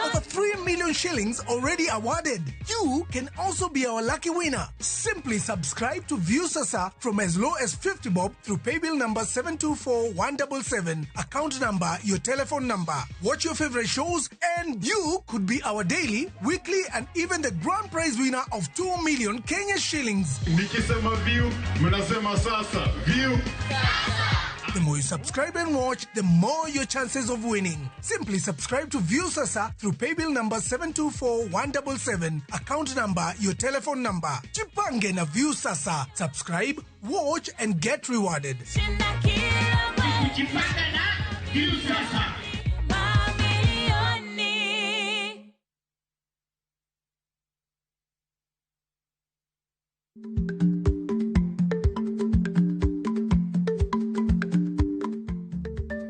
Over 3 million shillings already awarded. You can also be our lucky winner. Simply subscribe to Viusasa from as low as 50 bob through paybill number 724177, account number, your telephone number. Watch your favorite shows and you could be our daily, weekly and even the grand prize winner of 2 million Kenya shillings. Nikisema view, mnasema sasa. View. The more you subscribe and watch, the more your chances of winning. Simply subscribe to Viusasa through paybill number 724177, account number, your telephone number. Jipange na Viusasa. Subscribe, watch and get rewarded.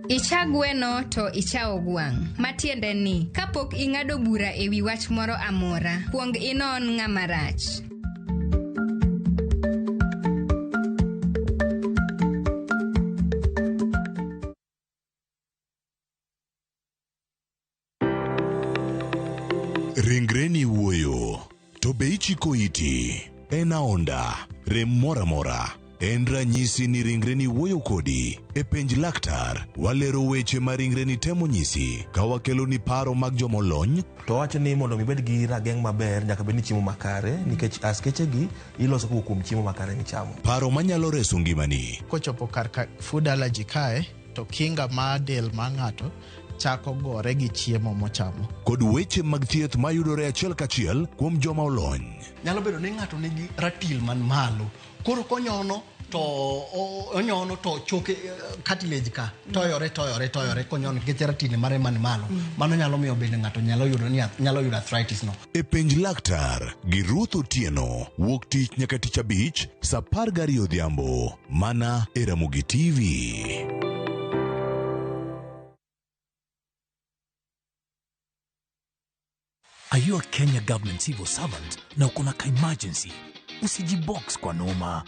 Icha gweno to ichawo gwang'. Matiende ni, kapok ing'ado bura e wi wach moro amora, kuong inon ng'ama rach. Ringreni wuoyo, to be ichiko iti? En aonda, rem moro amora. En ranyisi ni ringreni wuoyo kodi. E penj laktar, walero weche ma ringreni temo nyisi ka wakeloni paro mag jomolony. To wacho ni mondo mi ibed gi rageng' maber nyaka bed ni chiemo makare nikech askeche gi iloso kowuok kuom chiemo makare michamo. Paro manyalo reso ngimani. Kochopo kar ka food allergy kae to kinga mar del mar ng'ato chako gore gi chiemo mochamo. Kod weche mag thieth mayudore achiel kachiel kuom joma olony. Nyalo bedo ni ng'ato nigi ratil man malo. Koro konyono to onyono to choke cartilage ka toyore toyore toyore konyono nikech ratil mare man malo. Mano nyalo miyo bende ng'ato nyalo yudo ni nyalo yudo arthritis no. E penj laktar gi Ruth Otieno wuok tich nyaka tich abich saa 12 odhiambo mana e Ramogi TV. Are you a Kenya government civil servant na uko na ka emergency? Usijibox kwa noma.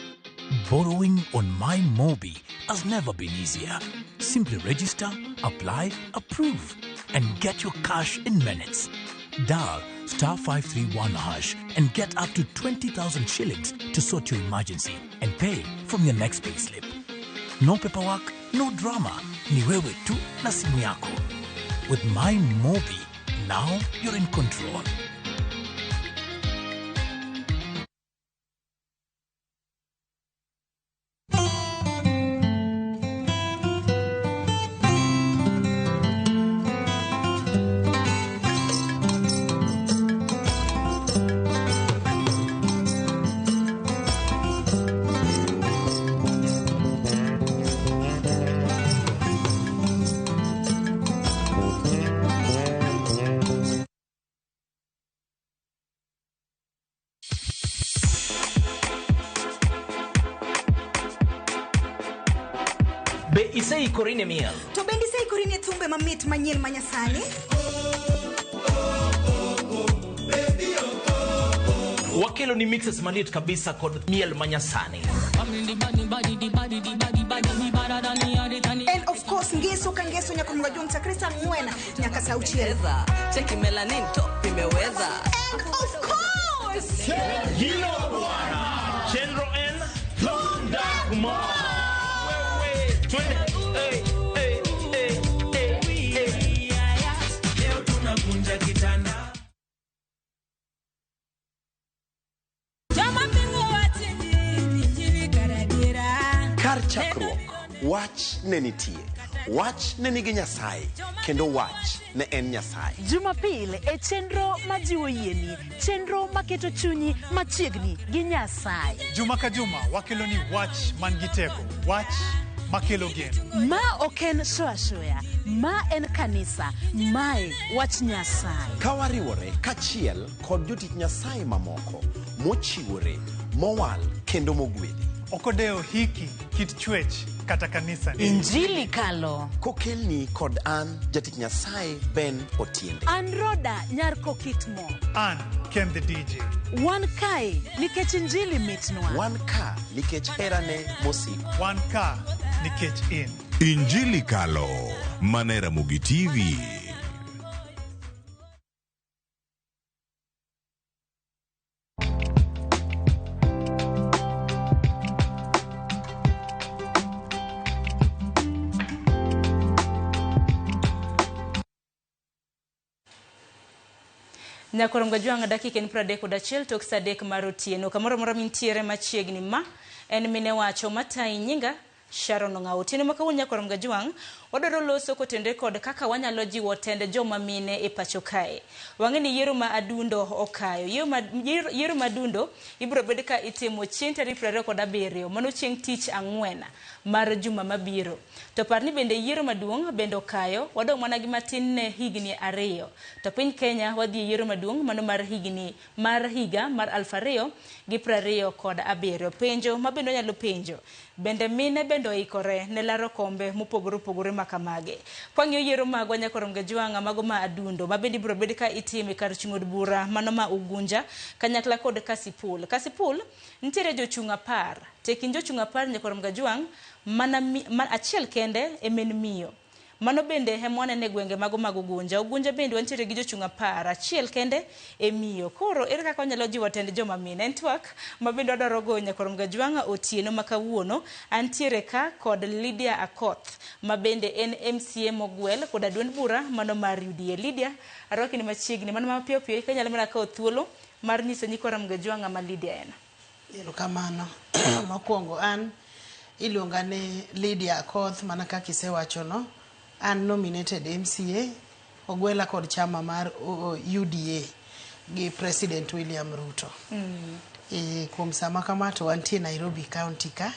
Borrowing on MyMobi has never been easier. Simply register, apply, approve, and get your cash in minutes. Dial star 531 hash and get up to 20,000 shillings to sort your emergency and pay from your next payslip. No paperwork, no drama. Ni wewe tu na simu yako. With MyMobi, now you're in control. Be iseikori ne miel? To bende iseikori ne thumbe mamit manyien ma nyasani? Wakelo ni mixes maliet kabisa kod miel manyasani. And of course ngeso ka ngeso nyaka mga chakre saa 4 nyaka saa 6. Cheki melanin top imeweza. And of course Hilo bwana. Chenro N Tunda Kumar. Wewe twende. Hey, hey, hey, hey, hey. Leo tunakunja kitanda. Kar chakruok, wach ne nitie. Wach ne nigi Nyasaye, kendo wach ne en Nyasaye. Jumapil e chenro majiwo yieni, chenro maketo chunyi machiegni gi Nyasaye. Juma ka juma wakelo ni wach man gi teko, wach makelo geno. Ma ok en show ashoya, ma en kanisa, mae wach Nyasaye. Ka wariwore kachiel kod jotich Nyasaye mamoko mochiwore, mowal kendo mogwedhi. Ok odewo hiki, kit chwech kata kanisa. Injili kalo. Kokelni kod an jatich Nyasaye Ben Otiende. An Roda nyar Kokitmo. An Ken the DJ. Wan kae nikech injili mitnwa. Wan ka nikech herane mosiko. Wan ka nikech in. Injili kalo mana e Ramogi TV. Nyakorongo jwang' dakika en 31 tok saa 3 mar otieno. Kamoro amora mintiere machiegni ma en mine wacho matayi nyinga Sharon Ong'awo. Otieno ma kawuono Nyakorongo jwang' wadwaro loso kotenore kod kaka wanyalo jiwo tend joma mine e pacho kae. Wang'e ni yiero ma adundo okayo. Yiero ma adundo ibiro bed ka itimo chieng' tarik 27, mano chieng' tich ang'wen mar juma mabiro. To par ni bende yiero maduong' bende okayo, wadong' mana gi matin ne higni 2. To piny Kenya wadhi e yiero maduong' mano mar higni mar higa mar 2027. Penjo ma bende wanyalo penjo, bende mine bende oikore ne laro kombe mopogore opogore makamage. Kwang'iyo yiero magwa Nyakorongo Jwang' mago ma adundo ma bende ibiro bed ka itime kar chung' od bura mano ma Ugunja kanyakla kod Kasipul. Kasipul nitiere jochung' 10. To e kind jochung' 10 Nyakorongo Jwang' mana achiel kende ema en miyo. Mano bende ema waneno e gwenge mago mag Ugunja. Ugunja bende wantiere gi jochung' apar, achiel kende e miyo. Koro ere kaka wanyalo jiwo tend joma mine? En twak ma bende wadwaro goyo Nyakwar Mgajwang'a otieno ma kawuono. Antiere ka kod Lydia Akoth ma bende en MCA mogwel koda duond bura mano mar UDA. Lydia, arwaki ni machiegni mana mapiyo piyo ka inyalo mana kawo thuolo mar nyiso nyikwa Ramogi Ajwang' ng'ama Lydia en. Erokamano. Mokwongo an iluonga ni Lydia Akoth mana kaka isewachono. An nominated MCA, ogwela kod chama mar UDA gi President William Ruto. E, kuom sama kama to wantie Nairobi County ka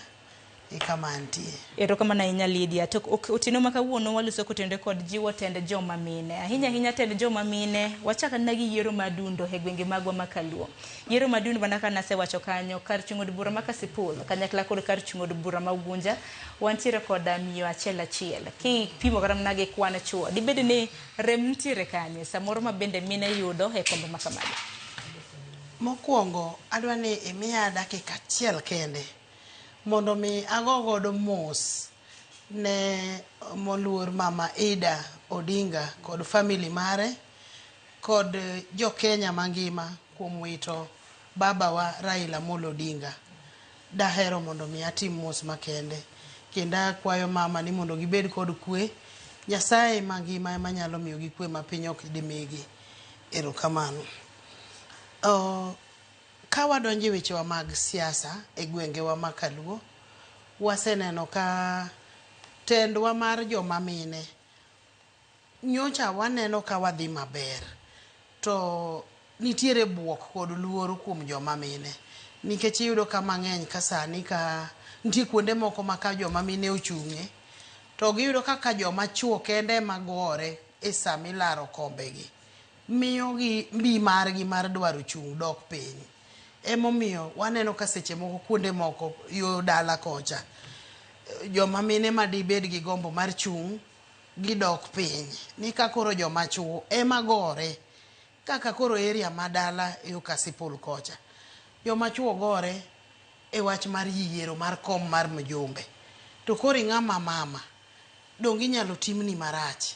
e kama antie. Erokamano ahinya Lydia. To otieno ma kawuono waloso kotenore kod jiwo tend joma mine. Ahinya ahinya tend joma mine, wachak anena gi yiero ma adundo e gwenge magwa ma Kaluo. Yiero ma adundo mana kaka nasewacho kanyo, kar chung' od bura ma Kasipul, kanyakla kod kar chung' od bura ma Ugunja, wantiere koda miyo achiel achiel. Kipimo kata mana gi kwan chuo, dibed ni rem nitiere kanye samoro ma bende mine yudo e kombe ma kamagi? Mokwongo adwa ni imiya dakika achiel kende mondo mi ago godo mos ne moluor Mama Ida Odinga kod family mare kod jo Kenya mangima kuom wito babawa Raila Amolo Odinga. Dahero mondo mi atim mos makende kendo akwayo mama ni mondo gibed kod kwe. Nyasaye mangima ema nyalo miyogi kwe ma piny ok dimigi. Erokamano. Ka wadonjo e wechewa mag siasa e gwengewa ma Kaluo, waseneno ka tendwa mar joma mine nyocha waneno ka wadhi maber to nitiere buok kod luoro kuom joma mine nikech iyudo ka mang'eny ka sani ka nitie kuonde moko ma ka joma mine ochung'e to giyudo kaka joma chuo kende ema gore e sama ilaro kombegi. Miyogi mbi margi mar dwaro chung' dok piny. Emomiyo waneno ka seche moko kuonde moko yo dala kocha, joma mine ma dibed gi gombo mar chung' gidok piny. Ni ka koro joma chuo ema gore, kaka koro area ma dala yo Kasipul kocha, joma chuo gore e wach mar yiero mar kom mar mjumbe. To koro ing'ama mama, donge inyalo timni marach?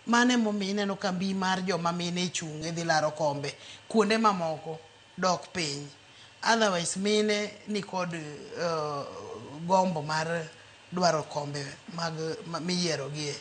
Mano emomiyo ineno ka mbi mar joma mine chung' e dhi laro kombe kuonde mamoko dok piny. Otherwise mine nikod gombo mar dwaro kombe mag miyiero gie.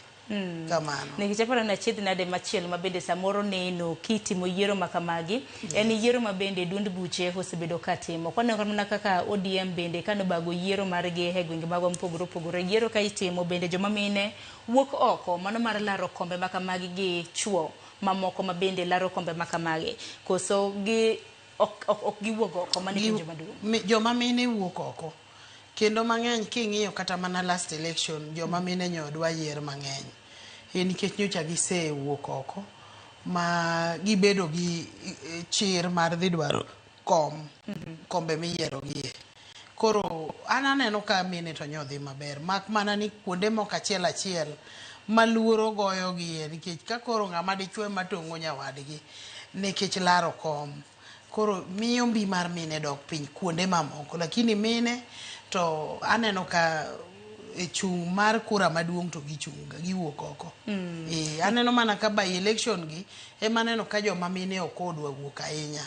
Kamano. Nikech aparo ni achiedh nade machielo ma bende samoro neno kitimo yiero ma kamagi en yiero ma bende duond buche osebedo ka timo. Kwaneno mana kaka ODM bende kanobago yiero margi e gwenge magwa mopogore opogore, yiero ka itimo bende joma mine wuok oko mano mar laro kombe ma kamagi gi chuo mamoko ma bende laro kombe ma kamagi, koso gi ok giwuog oko? Mano e penjo maduong'. Joma mine wuok oko kendo mang'eny. King'iyo kata mana last election, joma mine nyo dwa yier mang'eny e nikech nyocha gisewuok oko ma gibedo gi chir mar dhi dwaro kom kombe miyiero gie. Koro an aneno ka mine to nyo dhi maber, mak mana ni kuonde moko achiel achiel ma luoro goyo gie nikech ka koro ng'ama dichuo ema tong'o nyawadgi nikech laro kom, koro miyo mbi mar mine dok piny kuonde mamoko. Lakini mine to aneno ka e chung' mar kura maduong' to gichung' ga giwuok oko. E, aneno mana ka by election gi ema aneno ka joma mine ok odwa wuok ahinya.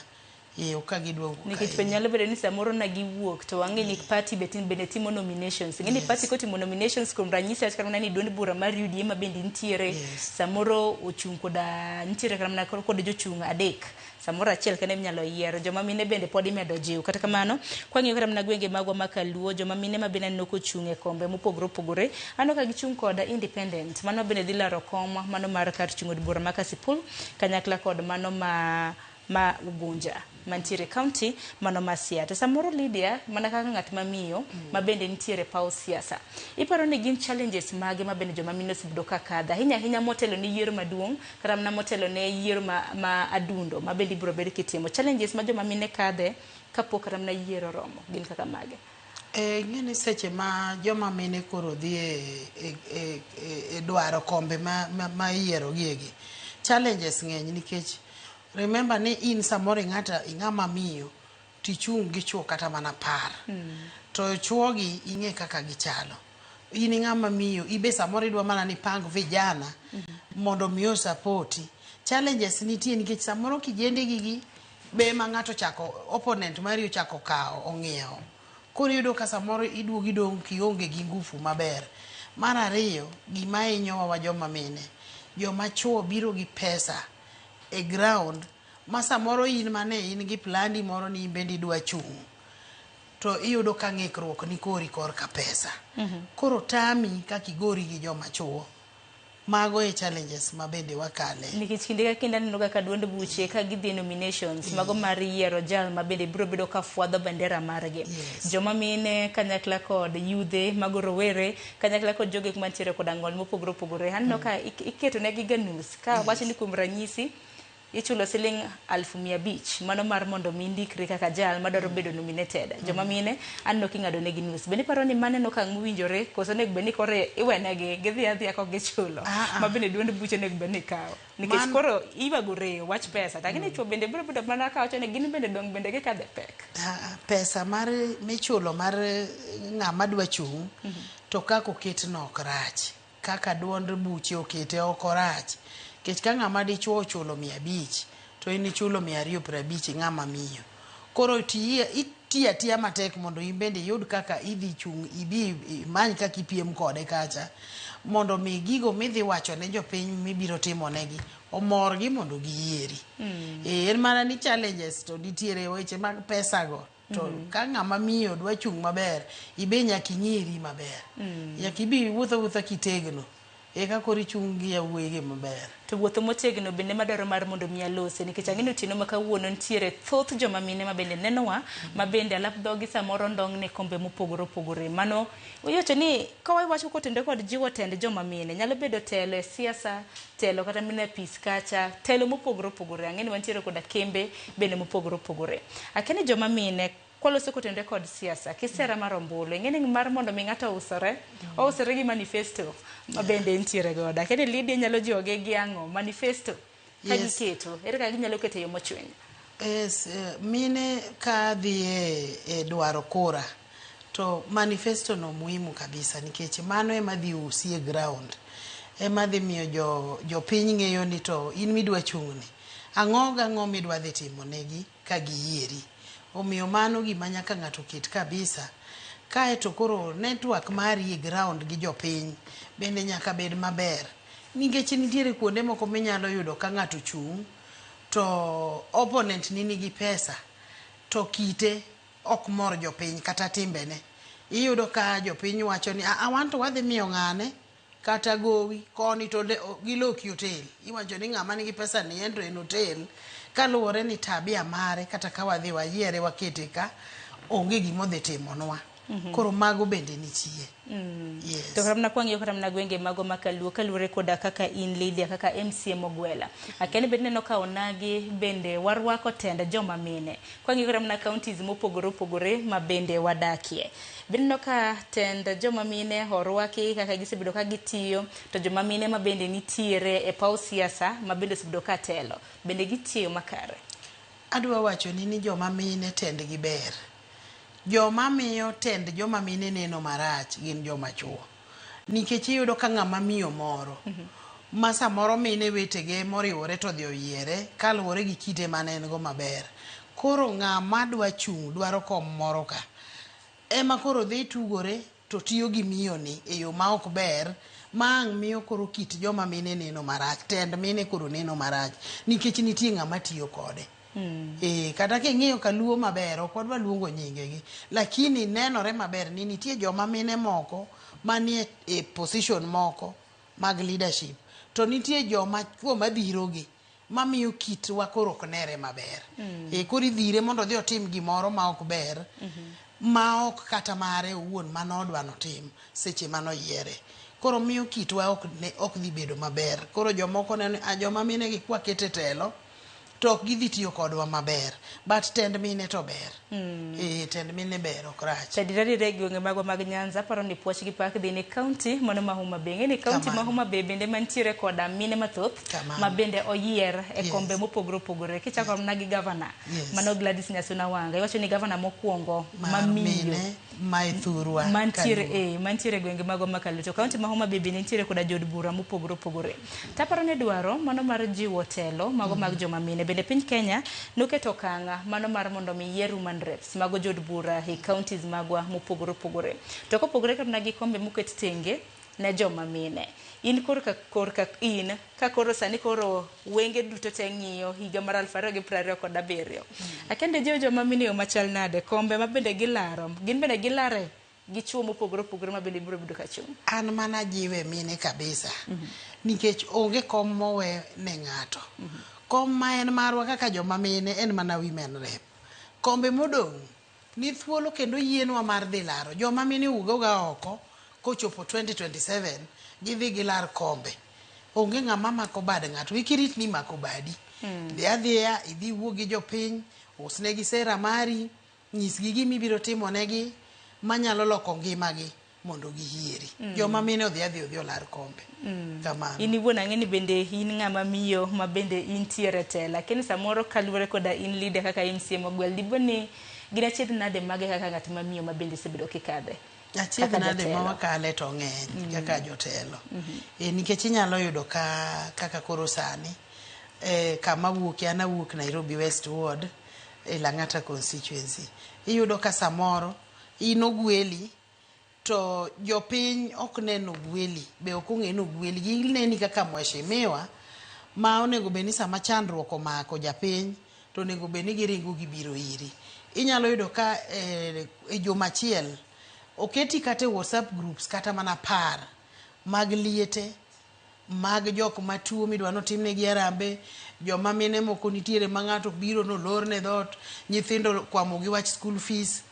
E, ok ka gidwa wuok Nikech be nyalo bedo ni samoro na giwuok to wang'e ni party be bende timo nominations. Ing'e ni party kotimo nominations, kuom ranyisi kata mana ni duond bura mar UDA ma bende nitiere samoro ochung' koda nitiere kata mana kod jochung' adek, samoro achiel kende minyalo yier. Joma mine bende pod imedo jiw. Kata kamano, kwang'iyo kata mana gwenge magwa ma Kaluo, joma mine ma bende aneno kochung' e kombe mopogore opogore, aneno ka gichung' koda independent, mano bende dhi laro kom mano mar kar chung' od bura ma Kasipul kanyakla kod mano ma Ugunja mantiere county mano ma Siaya. To samoro Lydia, mana kaka ng'at mamiyo ma bende nitiere paw siasa, iparo ni gin challenges mage ma bende joma mine osebedo ka kadho ahinya ahinya motelo ne yiero maduong' kata mana motelo ne yiero ma adundo ma bende ibiro bed kitimo? Challenges ma joma mine kadhe kapok kata mana yiero oromo gin kaka mage? E, ing'e ni seche ma joma mine koro dhi e dwaro kombe ma iyiero giegi, challenges ng'eny nikech remember ni in samoro ing'ata ing'ama miyo tichung' gi chuo kata mana 10 to chuogi ing'e kaka gichalo. In ng'ama miyo, ibe samoro idwa mana ni ipang vijana mondo mi osapoti. Challenges nitie nikech samoro kijende gigi be ma ng'ato chako opponent mari ochako kawo ong'iewo. Koro iyudo ka samoro iduogo idong' kionge gi ngufu maber. Mar ariyo, gima hinyowa wa joma mine, joma chuo biro gi pesa e ground ma samoro in mane in gi plandi moro ni in bende idwa chung', to iyudo ka ng'ikruok ni kori korka pesa. Koro tami kaka igori gi joma chuo. Mago e challenges ma bende wakale. Nikech kinde ka kinde aneno ga ka duond buche ka gidhi e nominations mago mar yiero jal ma bende biro bedo ka fwadho bendera margi. Joma mine kanyakla kod yudhe mago rowere kanyakla kod jogo eko mantiere koda ng'ol mopogore opogore. Aneno ka iketo negi ga nus ka wach ni kuom ranyisi ichulo siling 500,000 mano mar mondo mi indikri kaka jal madwaro bedo nominated. Joma mine aneno king'ado negi nus. Bende iparo ni mano en okang' mowinjore koso onego bed ni koro iwenegi gidhi adhiya kok gichulo ma bende duond buche onego bed ni kawo. Nikech koro iywago reyo wach pesa to ang'e ni chuo bende biro bedo mana kawacho ni gin bende dong' bende gikadhe pek. Pesa mar michulo mar ng'ama dwa chung' to kaka oket no ok rach. Kaka duond buche okete ok orach. Nikech ka ng'ama dichuo ochulo 500 to in ichulo 250 ng'ama miyo. Koro itiyo atiya matek mondo in bende iyud kaka idhi chung' ibi imany kaka ipiem kode kacha mondo mi gigo midhi wacho ne jopiny mibiro timo negi omorgi mondo giyieri. En mana ni challenges to nitiere weche mag pesa go. To ka ng'ama miyo dwa chung' maber, ibe nyaka ing'iri maber. Nyaka ibi iwuoth awuotha kitegno. Eka koro ichung' gi yawuoyi gi maber. To wuotho motegno bende madwaro mar mondo mi alose nikech ang'e ni otieno ma kawuono nitiere thoth joma mine ma bende nenowa ma bende alap dhogi samoro ndong' ne kombe mopogore opogore. Mano iwacho ni ka wawacho kotenore kod jiwo tend joma mine nyalo bedo telo e siasa, telo kata mana e apis kacha, telo mopogore opogore. Ang'e ni wantiere koda kembe bende mopogore opogore. Akia ni joma mine kwaloso kotenore kod siasa, kisera mar ombulu, ing'e ni mar mondo mi ng'ato ousore, ousore gi manifesto ma bende entiere godo. Akia ni Lydia nyalo jiwogi gi ang'o? Manifesto ka giketo, ere kaka ginyalo keto e yo mochwiny? Yes, mine ka dhi e dwaro kura to manifesto no muhimu kabisa nikech mano ema dhi usi e ground. Ema dhi miyo jopiny ng'eyo ni to in midwa chung'ni. Ang'o gang'o midwa dhi timo negi ka giyieri. Omiyo mano gima nyaka ng'ato ket kabisa. Kae to koro network mari e ground gi jopiny bende nyaka bed maber. Nikech nitiere kuonde moko minyalo yudo ka ng'ato chung' to opponent ni nigi pesa to kite ok mor jopiny kata timbene. Iyudo ka jopiny wacho ni a wan to wadhi miyo ng'ane kata gowi koni to giloki otel. Iwacho ni ng'ama nigi pesa ni en to en otel kaluwore ni tabia mare kata ka wadhi wayiere wakete ka onge gima odhi timonwa. Koro mago bende nitie. Yes. To kata mana kwang'iyo kata mana gwenge mago ma kaluo kaluwore koda kaka in Lydia kaka MCA Mogwela. Akia ni bende ineno ka onagi bende warwako tend joma mine. Kwang'iyo kata mana counties mopogore opogore ma bende wadakie. Bende ineno ka tend joma mine orwaki kaka gisebedo ka gitiyo to joma mine ma bende nitiere e paw siasa ma bende osebedo ka telo bende gitiyo makare. Adwa wacho ni joma mine tendgi ber. Joma miyo tend joma mine neno marach gin joma chuo. Nikech iyudo ka ng'ama miyo moro ma samoro mine wetege moriwore to odhi oyiere kaluwore gi kite mane en go maber. Koro ng'ama dwa chung' dwaro kom moro ka ema koro dhi tugore to tiyo gi miyo ni e yo ma ok ber ma ang' miyo koro kit joma mine neno marach, tend mine koro neno marach nikech nitie ng'ama tiyo kode. Kata king'iyo kaluo maber ok wadwa luongo nyingegi lakini nenore maber ni nitie joma mine moko manie e position moko mag leadership to nitie joma chuo madhirogi mamiyo kitwa koro ok nere maber. Koro idhire mondo odhi otim gimoro ma ok ber ma ok kata mare owuon manodwa notim seche manoyiere. Koro miyo kitwa ok dhi bedo maber. Koro jomoko neno ni joma mine gi kwakete telo to to ok gidhi tiyo kodwa maber. But tend mine to ber. Eh, tend mine ber, ok rach. Adier e gwenge magwa mag Nyanza, aparo ni puoch gi pak dhi ne kaunti mano ma Homa Bay. Ng'e ni kaunti ma Homa Bay bende mantiere koda mine mathoth ma bende oyier e kombe mopogore opogore. Kichako mana gi gavana, mano Gladys Nyasuna Wanga. Iwacho ni gavana mokwongo mar mamiyo mine ma e thurwa mantiere Kaluo. e mantiere e gwenge magwa ma Kaluo. To kaunti ma Homa Bay bende nitiere koda jood bura mopogore opogore. Taparo ni dwaro mano mar jiwo telo mago mag joma mine. Bende piny Kenya noketo okang' mano mar mondo mi yier woman reps mago jood bura e counties magwa mopogore opogore. To kopogore kata gi kombe moket tenge ne joma mine. In korka korka in ka koro sani koro wenge duto te ng'iyo higa mar 2027. Akende jiwo joma mine e yo machal nade kombe ma bende gilaro gin bende gilare gi chuo mopogore opogore ma bende biro bedo ka chung'. An mana jiwe mine kabisa. Nikech onge kom mowe ne ng'ato. Kom ma en marwa kaka joma mine en mana women rep. Kombe modong' ni thuolo kendo yienwa mar dhi laro. Joma mine wuogoga oko kochopo 2027 gidhi gilar kombe. Onge ng'ama mako bad ng'ato. Kik irit ni imako badi. Dhi adhiya idhi iwuo gi jopiny, usnegi sera mari, nyisgi gima ibiro timonegi manyalo loko ngimagi mondo giyieri. Joma mine odhi adhi odhi olar kombe. Kamano. In iwuon ang'e ni bende in ng'ama miyo ma bende intiere e telo. Lakini samoro kaluwore koda in leader kaka MCA mogwel, dipo ni gin achiedh nade mage kaka ng'at ma miyo ma bende isebedo kikadhe? Achiedh Kaka nade ma jatelo. wakale to ng'eny kaka jotelo. E, nikech inyalo yudo ka kaka koro sani e, kama awuokie an awuok Nairobi West Ward e Lang'ata constituency. Iyudo ka samoro in ogweli to jopiny ok ne nogweli be ok ong'e ni ogweli gineni kaka mheshimiwa ma onego bed ni sama chandruok omako japiny to onego bed ni giringo gibiro iri. Inyalo yudo ka e, e juma achiel oketi kata e WhatsApp groups kata mana 10 mag liete mag jok matuo midwa notimnegi harambee, joma mine moko nitiere ma ng'ato biro nolorne dhoot, nyithindo kwamo gi wach school fees.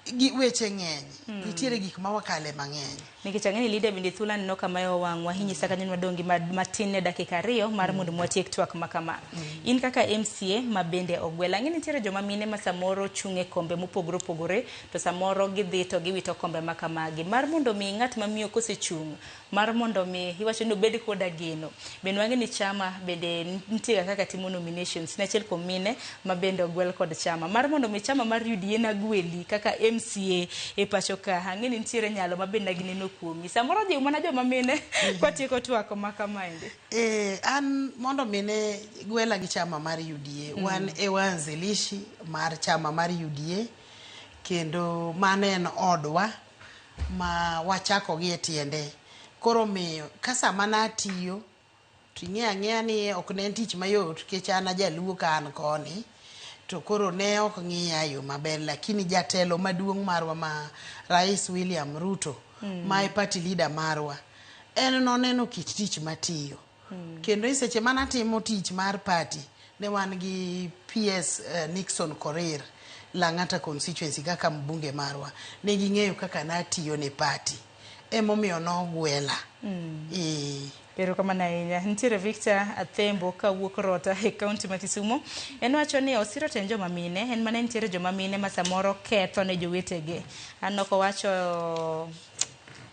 Gi, weche ng'eny. Nitiere gik ma wakale mang'eny. Nikech ang'e ni Lydia bende thuolo aneno kama e wang'wa inyisa kanyo ni wadong' gi matin ne dakika 2 mar mondo watiek twak ma kama. In kaka MCA ma bende ogwel, ang'e ni nitiere joma mine ma samoro chung' e kombe mopogore opogore to samoro gidhi to giwito kombe ma kamagi. Mar mondo mi ng'at ma miyo kosechung' mar mondo mi iwacho ni obed koda geno. Bende wang'e ni chama bende nitie kaka timo nominations ne achiel kuom mine ma bende ogwel kod chama. Mar mondo mi chama mar UDA nagweli kaka MCA e pacho ka, ang'e ni nitiere nyalo ma bende gineno kuomi. Samoro jiw mana joma mine kwatieko twak ma kamaendi. E, an mondo mine gwela gi chama mar UDA. Wan e waanzilishi mar chama mar UDA kendo mano en odwa ma wachako gi e tiende. Koro miyo ka sama natiyo to ing'eyo ang'eya ni ok ne en tich mayot nikech an ajaluo ka an koni to koro ne ok ng'iya e yo maber lakini jatelo maduong' marwa ma Rais William Ruto ma e party leader marwa en noneno kit tich matiyo. Kendo e seche manatimo tich mar party ne wan gi PS Nixon Korir Lang'ata constituency kaka mbunge marwa. Ne ging'eyo kaka natiyo ne party. Emomiyo nogwela. E, Erokamano ahinya. Nitiere Victor Athembo kawuok Rota e kaunti ma Kisumu. En wacho ni osiro tend joma mine, en mana nitiere joma mine ma samoro ketho ne jowetegi. An ok owacho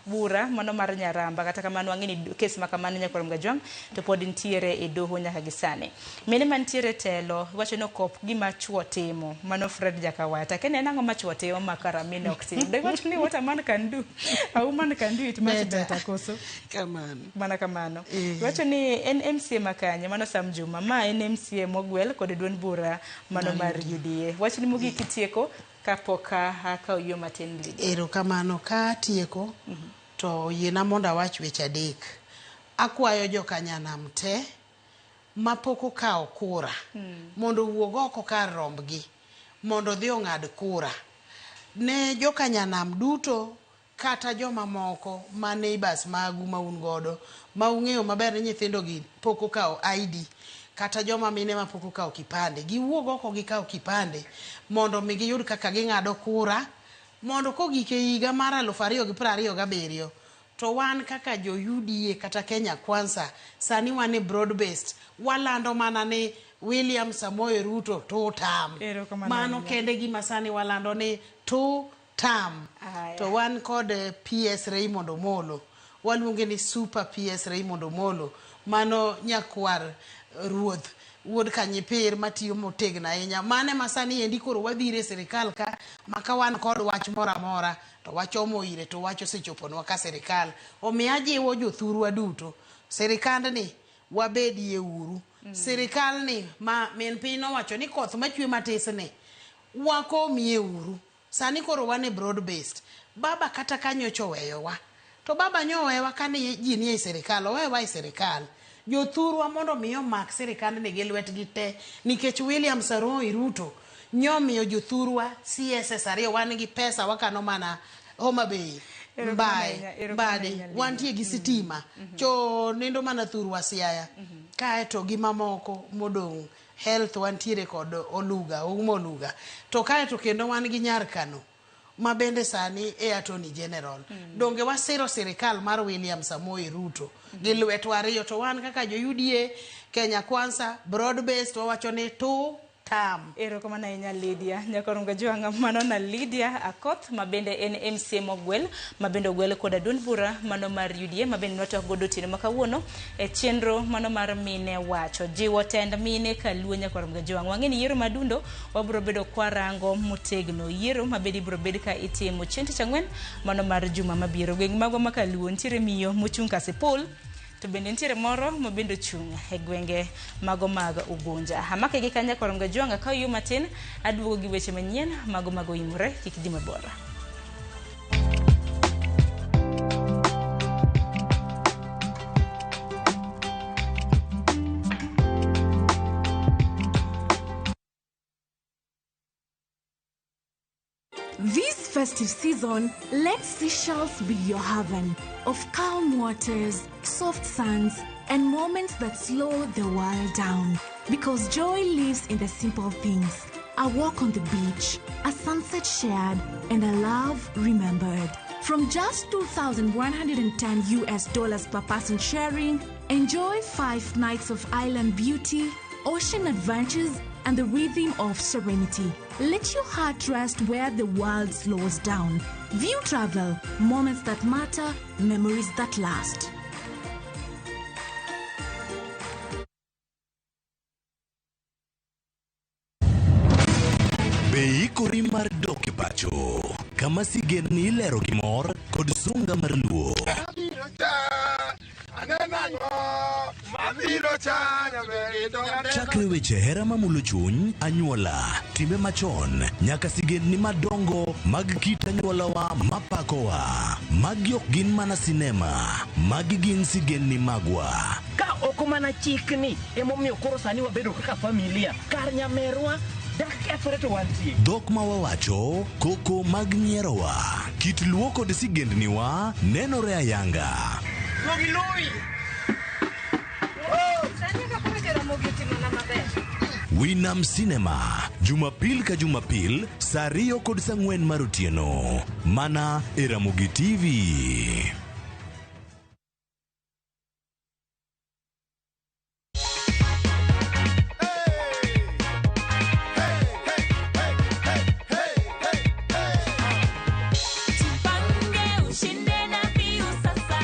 bura mano mar Nyaramba, kata kamano wang'e ni kes ma kamano nyakwar Mgajwang' to pod nitiere e doho nyaka gi sani. Mine mantiere e telo wacho ni okop gima chuo timo, mano Fred Jakawata. Akia ni en ang'o ma chuo timo ma kara mine ok tim. Dewacho ni what a man can do, a woman can do it much Better. better koso. Kamano. Mana kamano. Eh. Wacho ni en MCA ma kanye, mano Sam Juma. Ma en MCA mogwel kod duond bura mano mar UDA. Wachni mogik kitieko kapok akawo yo matin Lydia. Erokamano ka atieko to yiena mondo awach weche adek. Akwayo jokanyanam te mapok okawo kura mondo owuog oko kar rombgi mondo odhi ong'ad kura. Ne jokanyanam duto kata joma moko ma neighbors magu ma un godo ma ung'eyo maber ni nyithindo gi pok okawo ID kata joma mine ma pok okawo kipande giwuog oko gikaw kipande mondo mi giyud kaka ging'ado kura mondo kogik e higa mar 2027 to wan kaka jo UDA kata Kenya Kwanza sani wan e broad based walando mana ni William Samoei Ruto two term. Erokamano Mano ahinya. kende gima sani walando ni two term. Aya. To wan kod PS Raymond Omolo. Waluonge ni Super PS Raymond Omolo. Mano nyakwar ruoth wuod Kanyipir matiyo motegno ahinya. Mane ma sani endi koro wabiro e sirikal ka ma ka wan kod wach moro amora to wachomo ire to wach osechoponwa ka sirikal. Omiyo ajiwo jothurwa duto, sirikandni wabedie uru. Sirikal ni ma min piny nowacho ni koth machwe matis ni wakomie uru. Sani koro wan e broad based. Baba kata ka nyocha oweyowa, to baba nyowewa kane ji nie sirikal, owewa e sirikal. Jothurwa mondo mi omak sirikandni gi lwetgi te nikech William Samoei Ruto nyomiyo jothurwa CSS ariyo wan gi pesa wakano mana Homa Bay, Erokamano Mbae, ahinya, erokamano Mbadi, ahinya, Lydia. wantie gi sitima. Cho nindo mana thurwa Siaya. Kaeto gi mamoko modong' health wantiere kod Oluga, Ouma Oluga. To kaeto kendo wan gi Nyar Kano ma bende sani e Attorney General. Donge wasiro sirikal mar William Samoei Ruto gi lwetwa ariyo to wan kaka jo UDA, Kenya Kwanza, broad based wawacho ni two term. Erokamano ahinya Lydia. Nyakorongo Jwang' mano na Lydia Akoth ma bende en MCA mogwel ma bende ogwel koda duond bura mano mar UDA ma bende nwatwak godo otieno ma kawuono e chenro mano mar mine wacho. Jiwo tend mine kaluo Nyakorongo Jwang'. Wang'e ni yiero madundo wabiro bedo kwarango motegno. Yiero ma bende ibiro bed ka itimo chieng' tich ang'wen mano mar juma mabiro. Gweng' magwa ma kaluo nitiere miyo mochung' Kasipul to bende nitiere moro ma bende ochung' e gwenge mago mag Ugunja. Amake gi kanya Korongo Jwang' ka oyuo matin aduogo gi weche manyien mago mag oimore kik dhi mabor. This festive season, let Seychelles be your haven of calm waters, soft sands, and moments that slow the world down. Because joy lives in the simple things. A walk on the beach, a sunset shared, and a love remembered. From just $2,110 US dollars per person sharing, enjoy 5 nights of island beauty, ocean adventures, and the rhythm of serenity. Let your heart rest where the world slows down. View Travel, moments that matter, memories that last. Be ikori mar dok e pacho kama sigendni ilero gi mor kod sunga mar luo. Chakre weche hera mamulo chuny, anyuola, timbe machon, nyaka sigendni madongo mag kit anyuolawa mapakowa. Magi ok gin mana sinema, magi gin sigendni magwa. Ka ok mana chikni emomiyo koro sani wabedo kaka familia. Kar nyamerwa dak kethore to wantie. Dhok ma wawacho, koko mag nyierowa, kit luo kod sigendniwa nenore ayanga. Winam Cinema, Jumapil ka Jumapil, saa 2 kod saa 4 mar otieno. Mana e Ramogi TV. Jipange ushinde na Piu sasa.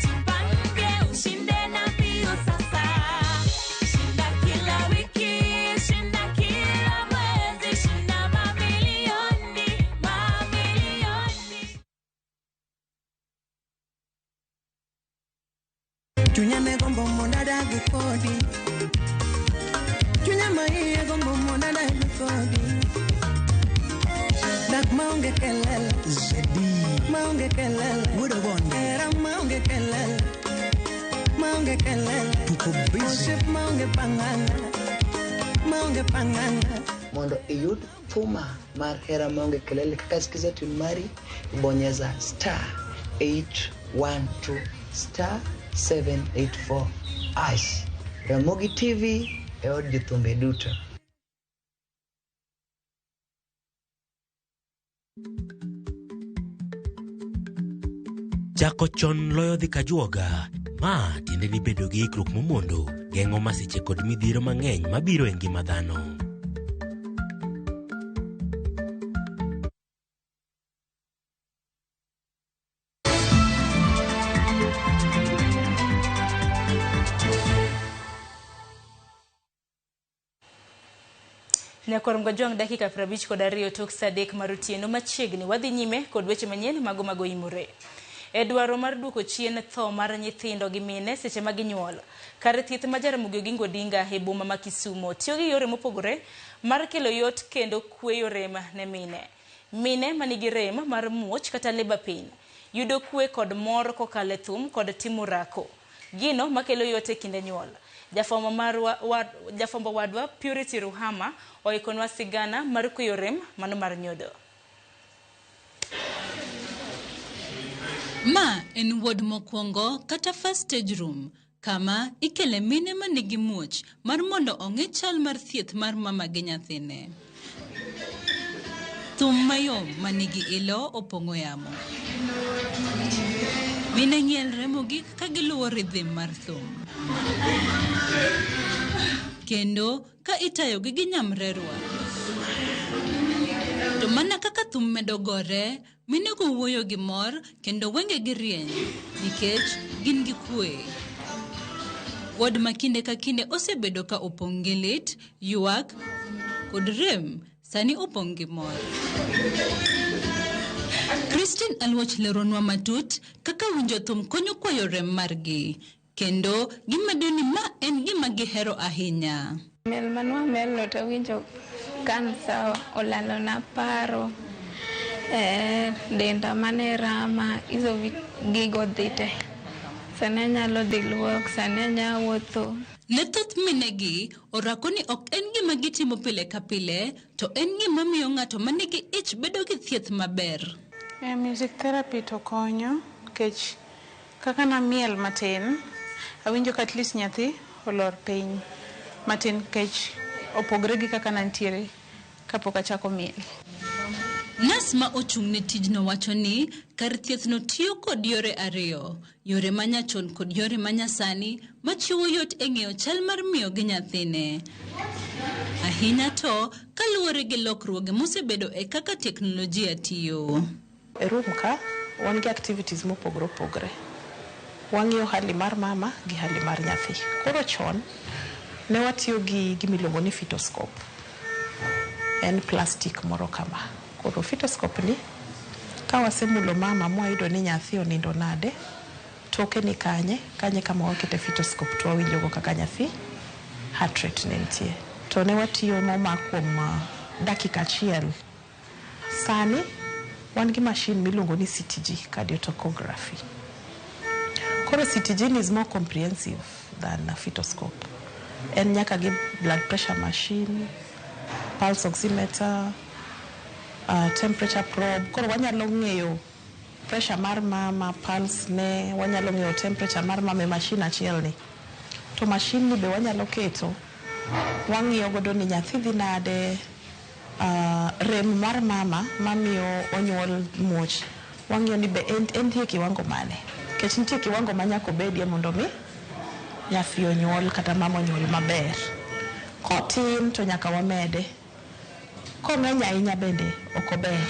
Jipange ushinde na Piu sasa. Shinda kila wiki, shinda kila mwezi, shinda mamilioni, mamilioni. Chunya ne gombo mondo adag kodi. Chunya ma iye gombo mondo adag kodi. Dak maonge kelele. Zedi. Maonge kelele. Wuod Obondo. Hera maonge kelele. Maonge kelele. Tuko busy. Osiep maonge pangana. Maonge pangana. Mondo iyud thuma mar hera maonge kelele kaka sikiza tune mari, bonyeza star 812 star 784 hash. Ramogi TV e od jothumbe duto. Chako chon loyo dhi kajuoga. Ma tiende ni bedo gi ikruok momondo geng'o masiche kod midhiero mang'eny mabiro e ngima dhano. Nyakwar Mgajwang' dakika 52 tok saa 3 mar otieno machiegni wadhi nyime kod weche manyien mago magoimore. E dwaro mar duoko chien tho mar nyithindo gi mine seche ma ginyuol, kar thieth ma Jaramogi Oginga Odinga e boma ma Kisumo tiyo gi yore mopogore mar kelo yot kendo kweyo rem ne mine. Mine manigi rem mar muoch kata labor pain yudo kwe kod mor kokalo e thum kod timo orako. Gino makelo yot e kinde nyuol. Jafwambo wadwa Purity Ruhama oikonwa sigana mar kweyo rem mano mar nyodo. Ma en ward mokwongo kata first stage room kama ikele mine manigi muoch mar mondo ong'i chal mar thieth mar mama gi nyathine. Thum mayom manigi ilo opong'o yamo. Mine ng'ielre mogik ka giluwo rhythm mar thum. Kendo ka itayogi gi nyamrerwa. To mana kaka thum medo gore, minego wuoyo gi mor kendo wengegi rieny nikech gin gi kwe. Ward ma kinde ka kinde osebedo ka opong' gi lit, ywak kod rem sani opong' gi mor. Christine Aluoch leronwa matut kaka winjo thum konyo kweyo rem margi kendo gimedo ni ma en gima gihero ahinya. Miel manwa mielno to awinjo ka an sawa, olalona paro, denda mane rama, hizo gigo dhi te. Sani anyalo dhi luok, sani anya wuotho. Ne thoth minegi, orako ni ok en gima gitimo pile ka pile, to en gima miyo ng'ato manigi ich bedo gi thieth maber. Music therapy to konyo nikech kaka namiel matin, awinjo ka at least nyathi olor piny matin nikech opogre gi kaka nantiere kapok achako miel. Nas ma ochung' ne tijno wacho ni kar thiethno tiyo kod yore ariyo, yore manyachon kod yore manyasani machiwo yot e ng'eyo chal mar miyo gi nyathine. Ahinya to kaluwore gi lokruoge mosebedo e kaka teknolojia tiyo. E room ka wan gi activities mopogore opogore. Wang'iyo hali mar mama gi hali mar nyathi. Koro chon ne watiyo gi gimiluongo ni fetoscope. En plastic moro kama. Koro fetoscope ni ka wasemulo mama mwayudo ni nyathi onindo nade, toke ni kanye, kanye kama wakete fetoscope to wawinjogo kaka nyathi heart rate ne nitie. To ne watiyo moma kuom dakika achiel. Sani wan gi machine miluongo ni CTG, cardiotocography. Koro CTG ni is more comprehensive than a fetoscope. En nyaka gi blood pressure machine, pulse oximeter, temperature probe. Koro wanyalo ng'eyo pressure mar mama, pulse ne, wanyalo ng'eyo temperature mar mama e machine achiel ni. To machine ni be wanyalo keto, wang'iyo godo ni nyathi dhi nade, rem mar mama mamiyo onyuol muoch, wang'iyo ni be entie kiwango mane. Nikech nitie kiwango ma nyaka obedie mondo mi nyathi onyuol kata mama onyuol maber. Kotin to nyaka wamede. Kong'eny ahinya bende ok ober.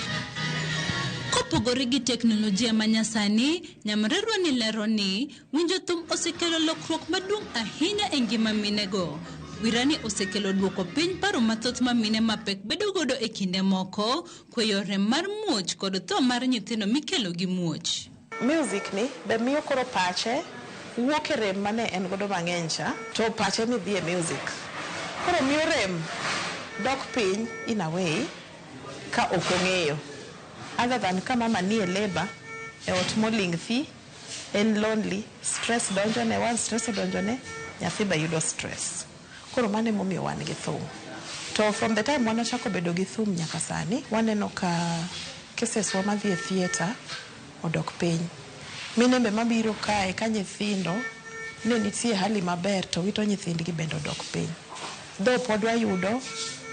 Kopogore gi teknolojia manyasani, nyamrerwa ni lero ni winjo thum osekelo lokruok maduong' ahinya e ngima minego. Wirani osekelo duoko piny paro mathoth ma mine mapek bedo godo e kinde moko, kweyo rem mar muoch kod tho mar nyithindo mikelo gi muoch. Music ni be miyo koro pache wuok e rem mane en godo mang'eny cha, to pache ni dhi e music. Koro miyo rem dok piny in a way ka ok ong'eyo. Other than ka mama nie labor e ot moling' thi, en lonely, stress donjone, once stress odonjone, nyathi be yudo stress. Koro mano emomiyo wan gi thum. To from the time wan wachako bedo gi thum nyaka sani, waneno ka cases wa madhi e theatre odok piny. Mine be mabiro kae ka nyithindo ne nitie hali maber to wito nyithindgi bende odok piny. Though pod wayudo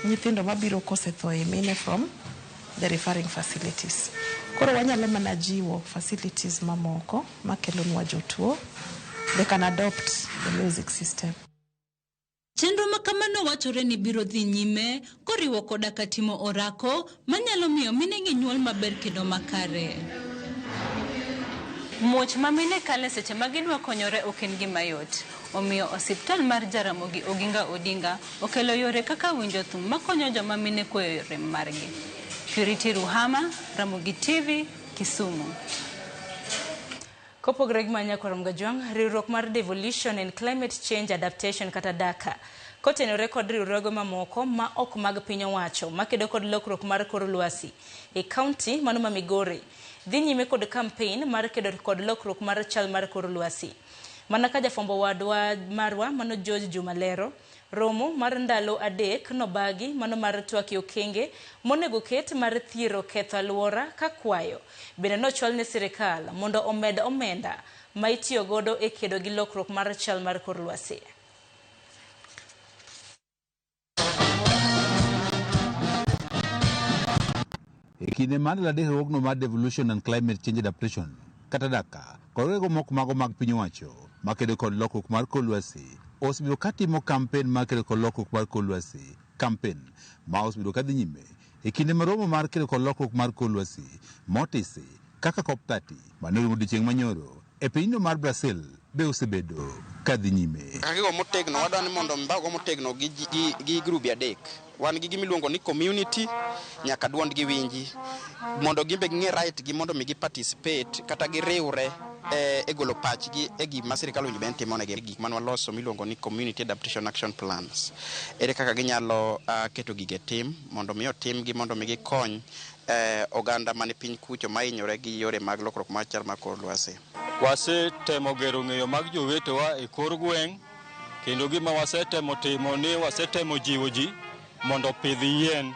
nyithindo mabiro kosetho e mine from the referring facilities. Koro wanyalo mana jiwo facilities mamoko makelonwa jotuo They can adopt the music system. Chenro ma kamano wachore ni biro dhi nyime koriwo koda ka timo orako manyalo miyo minegi nyuol maber kendo makare. Muoch ma mine kale seche ma gidwa konyore ok en gima yot. Omiyo osiptal mar Jaramogi Oginga Odinga okelo yore kaka winjo thum makonyo joma mine kweyo rem margi. Purity Ruhama, Ramogi TV, Kisumu. Kopogore gi manya Korom Gajwang', riwruok mar Devolution and Climate Change Adaptation kata DACA kotenore kod riwruoge mamoko ma ok mag piny owacho makedo kod lokruok mar kor lwasi e kaunti mano ma Migori dhi nyime kod campaign mar kedo kod lokruok mar chal mar kor lwasi. Mana ka jafwambo wadwa marwa mano George Juma lero, romo mar ndalo 3 nobagi mano mar twak e okenge monego ket mar thiero ketho alwora ka kwayo bende nochwal ne sirikal mondo omed omenda ma itiyo godo e kedo gi lokruok mar chal mar kor lwasi. E kinde mar ndalo 3 riwruogno mar Devolution and Climate Change Adaptation kata DACA kod riwruoge moko mago mag piny owacho makedo kod lokruok mar kor lwasi osebedo ka timo kampen mar kedo kod lokruok mar kor lwasi. Kampen ma osebedo ka dhi nyime e kinde ma romo mar kedo kod lokruok mar kor lwasi motisi kaka COP30 mane orumo odiechieng' manyoro e pinyno mar Brazil be osebedo ka dhi nyime. Kaka gigo motegno, wadwa ni mondo mbago motegno gi grubi 3. Wan gi gimiluongo ni community, nyaka duondgi winji mondo gimbe ging'e right gi mondo mi gi participate kata giriwre e golo pachgi e gima sirikal owinjo bed ni timonegi. Gik mane waloso miluongo ni community adaptation action plans, ere kaka ginyalo keto gige tim mondo mi otimgi mondo mi gikony oganda mane piny kucho mahinyore gi yore mag lokruok mar chal mar kor lwasi. Wasetemo gero ng'eyo mag jowetewa e kor gweng', kendo gima wasetemo timo ni wasetemo jiwo ji mondo opidh yien.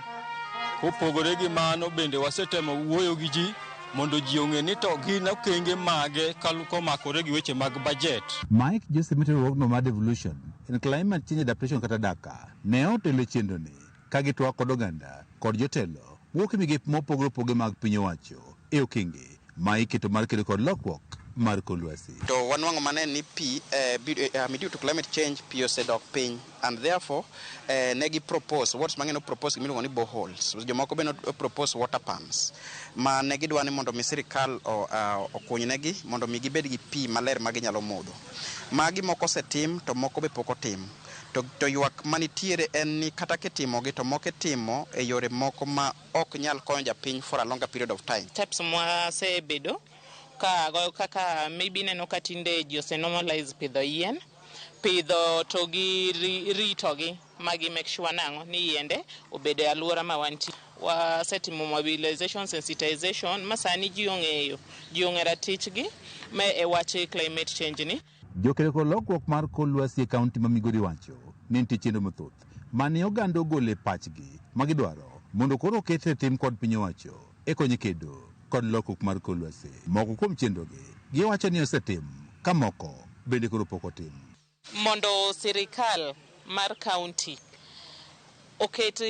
Kopogore gi mano bende wasetemo wuoyo gi ji mondo ji ong'e ni to gin okenge mage komakore gi weche mag budget. Mike Joseph Mitro riwruogno mar Devolution and Climate Change Adaptation kata DACA ne otelo e chenroni ka gitwak kod oganda kod jotelo mowuok e migepe mopogore opogore mag piny owacho e okenge ma iketo mar kedo kod lokruok mar kor lwasi. To wanwang'o maneno ni pi due to climate change pi osedok piny and therefore ne gi propose wards mang'eny no propose gimiluongo ni boreholes, jomoko be no propose water pumps ma ne gidwa ni mondo mi sirikal okuny negi mondo mi gibed gi pi maler ma ginyalo modho. Magi moko osetim to moko be pok otim. To ywak manitiere en ni kata kitimogi to moko itimo e yore moko ma ok nyal konyo japiny for a longer period of time. Steps mwasebedo ka goyo kaka maybe ineno ka tinde ji ose normalize pidho yien, pidho to gi ritogi ma gi make sure nang'o ni yiende obedo e alwora ma wantie. Wasetimo mobilization, sensitization ma sani ji ong'eyo, ji ong'e ratichgi ma e wach climate change ni. Jokedo kod lokruok mar kor lwasi e kaunti ma Migori wacho ni nitie chenro mathoth mane oganda ogolo e pachgi ma gidwaro mondo koro oket e tim kod piny owacho e konyo kedo kod lokruok mar kor lwasi. Moko kuom chenrogi giwacho ni osetim ka moko bende koro pok otim. Mondo sirikal mar kaunti oket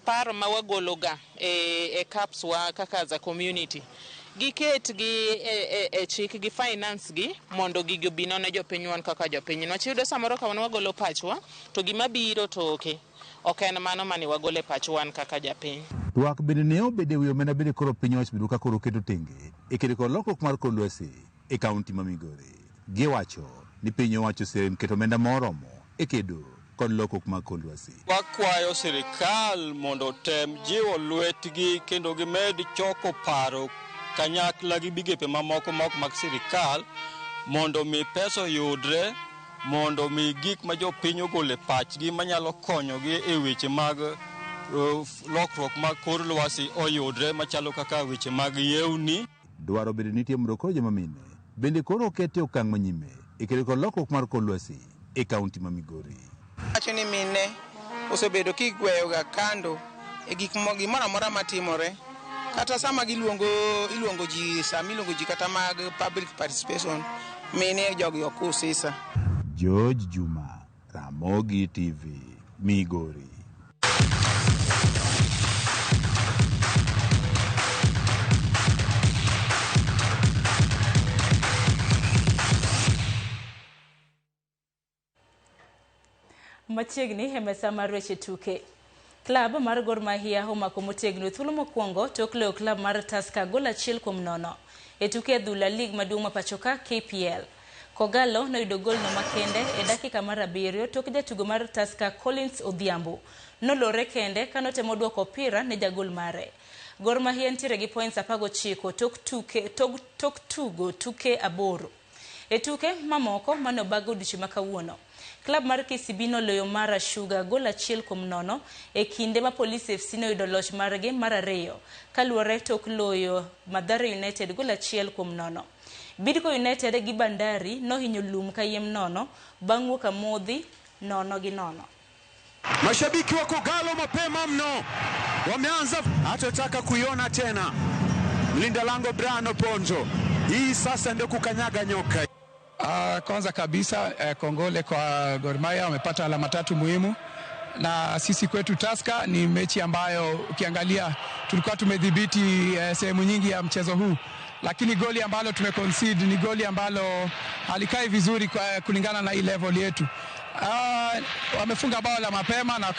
paro ma wagologa e CAPs wa kaka as a community, giket gi e chik gi finance gi mondo gigi obi ne jopiny wan kaka jopiny. Niwach iyudo samoro ka wan wagolo pachwa to gima biro toke ok en mano mane wagolo e pachwa wan kaka japiny. Twak bende ne obedo e wi omenda bende koro piny owacho bedo ka koro keto tenge e kedo kod lokruok mar kor lwasi e kaunti ma Migori. Giwacho ni piny owacho oserem keto omenda moromo e kedo kod lokruok mar kor lwasi. Wakwayo sirikal mondo otem jiwo lwetgi kendo gimed choko paro kanyakla gi migepe mamoko ma ok mag sirikal mondo mi pesa oyudre mondo mi gik ma jopiny ogolo e pachgi manyalo konyogi e weche mag lokruok mag kor lwasi oyudre machalo kaka weche mag yewni. Dwaro bende nitie mondo koro joma mine bende koro oket e okang' manyime e kedo kod lokruok mar kor lwasi e kaunti ma Migori. Wacho ni mine osebedo kigweyoga kando e gik gimoro amora matimore, kata sama giluongo iluongo ji, sama iluongo ji kata mag public participation, mine jogi ok usisa. George Juma, Ramogi TV, Migori. Machiegni e mesa mar weche tuke. Klab mar Gor Mahia omako motegno thuolo mokwongo tok loyo klab mar Tusker gol 1-0 e tuke adhula lig maduong' ma pachoka KPL. Kogalo noyudo golno makende e dakika mar 7 tok jatugo mar Tusker Collins Odhiambo nolore kende kanotemo duoko opira ne jagol mare. Gor Mahia nitiere gi points 19 tok tugo tuke 8. E tuke mamoko mane obag odiochieng' ma kawuono, klab mar KCB noloyo Mara Sugar gol 1-0 e kinde ma Police FC noyudo loch margi mar 2 kaluwore tok loyo Mathare United gol 1-0. Bidco United gi Bandari nohinyo lum kayiem nono bang' wuok amodhi 0-0. Mashabiki wa Kogalo mapema mno wameanza, hatotaka kuiona tena. Mlinda lango Brian Oponjo, hii sasa ndio kukanyaga nyoka. Kwanza kabisa kongole kwa Gor Mahia, wamepata alama 3 muhimu, na sisi kwetu Tusker ni mechi ambayo ukiangalia tulikuwa tumedhibiti sehemu nyingi ya mchezo huu, lakini goli ambalo tumeconcede ni goli ambalo halikai vizuri kwa kulingana na hii level yetu. Wamefunga bao la mapema na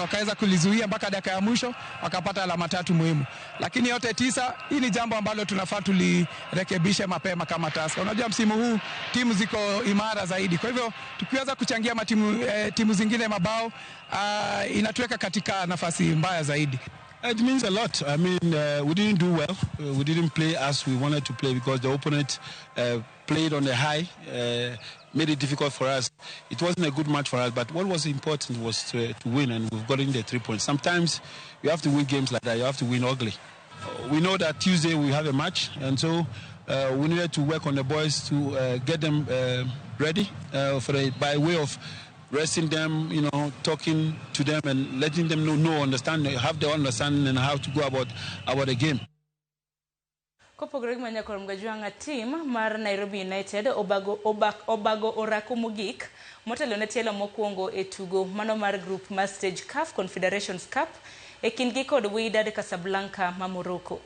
wakaweza kulizuia mpaka dakika ya mwisho, wakapata alama 3 muhimu. Lakini yote 9, hii ni jambo ambalo tunafaa tulirekebishe mapema kama Tusker. Unajua msimu huu timu ziko imara zaidi. Kwa hivyo tukiweza kuchangia timu zingine mabao, inatuweka katika nafasi mbaya zaidi. It means a lot. I mean, we didn't do well. We didn't play as we wanted to play because the opponent played on the high, made it difficult for us. It wasn't a good match for us, but what was important was to win, and we've gotten the 3 points. Sometimes you have to win games like that. You have to win ugly. We know that Tuesday we have a match, and so we needed to work on the boys to get them ready for the, by way of resting them, you know, talking to them and letting them know, understand, have the understanding and how to go about the game. Kopogore gi manyakoro mgajwang'a team mar Nairobi United obago orako mogik motelo ne tielo mokwongo e tugo mano mar group mar stage CAF Confederations Cup e kindgi kod Wydad Casablanca ma Morocco.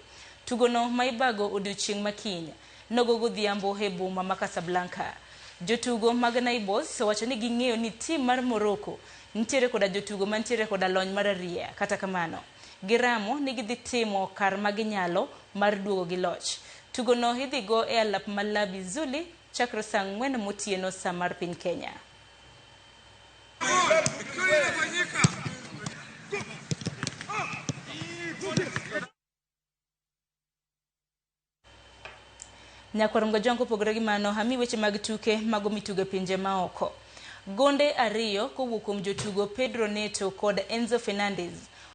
Tugono ma ibago odiochieng' makiny nogo godhiambo e boma ma Casablanca. Jotugo mag Naibos owacho ni ging'eyo ni tim mar Morocco nitiere koda jotugo mantiere koda lony mar ariya. Kata kamano, giramo ni gidhi timo kar maginyalo mar duogo gi loch. Tugono idhi go e alap ma Labi Zuli chakre saa 4 motieno saa mar piny Kenya. Nyakwar Mgajwango opogore gi mano, ami weche mag tuke mago mitugo e pinje maoko. Gonde 2 kowuok kuom jotugo Pedro Neto kod Enzo Fernandez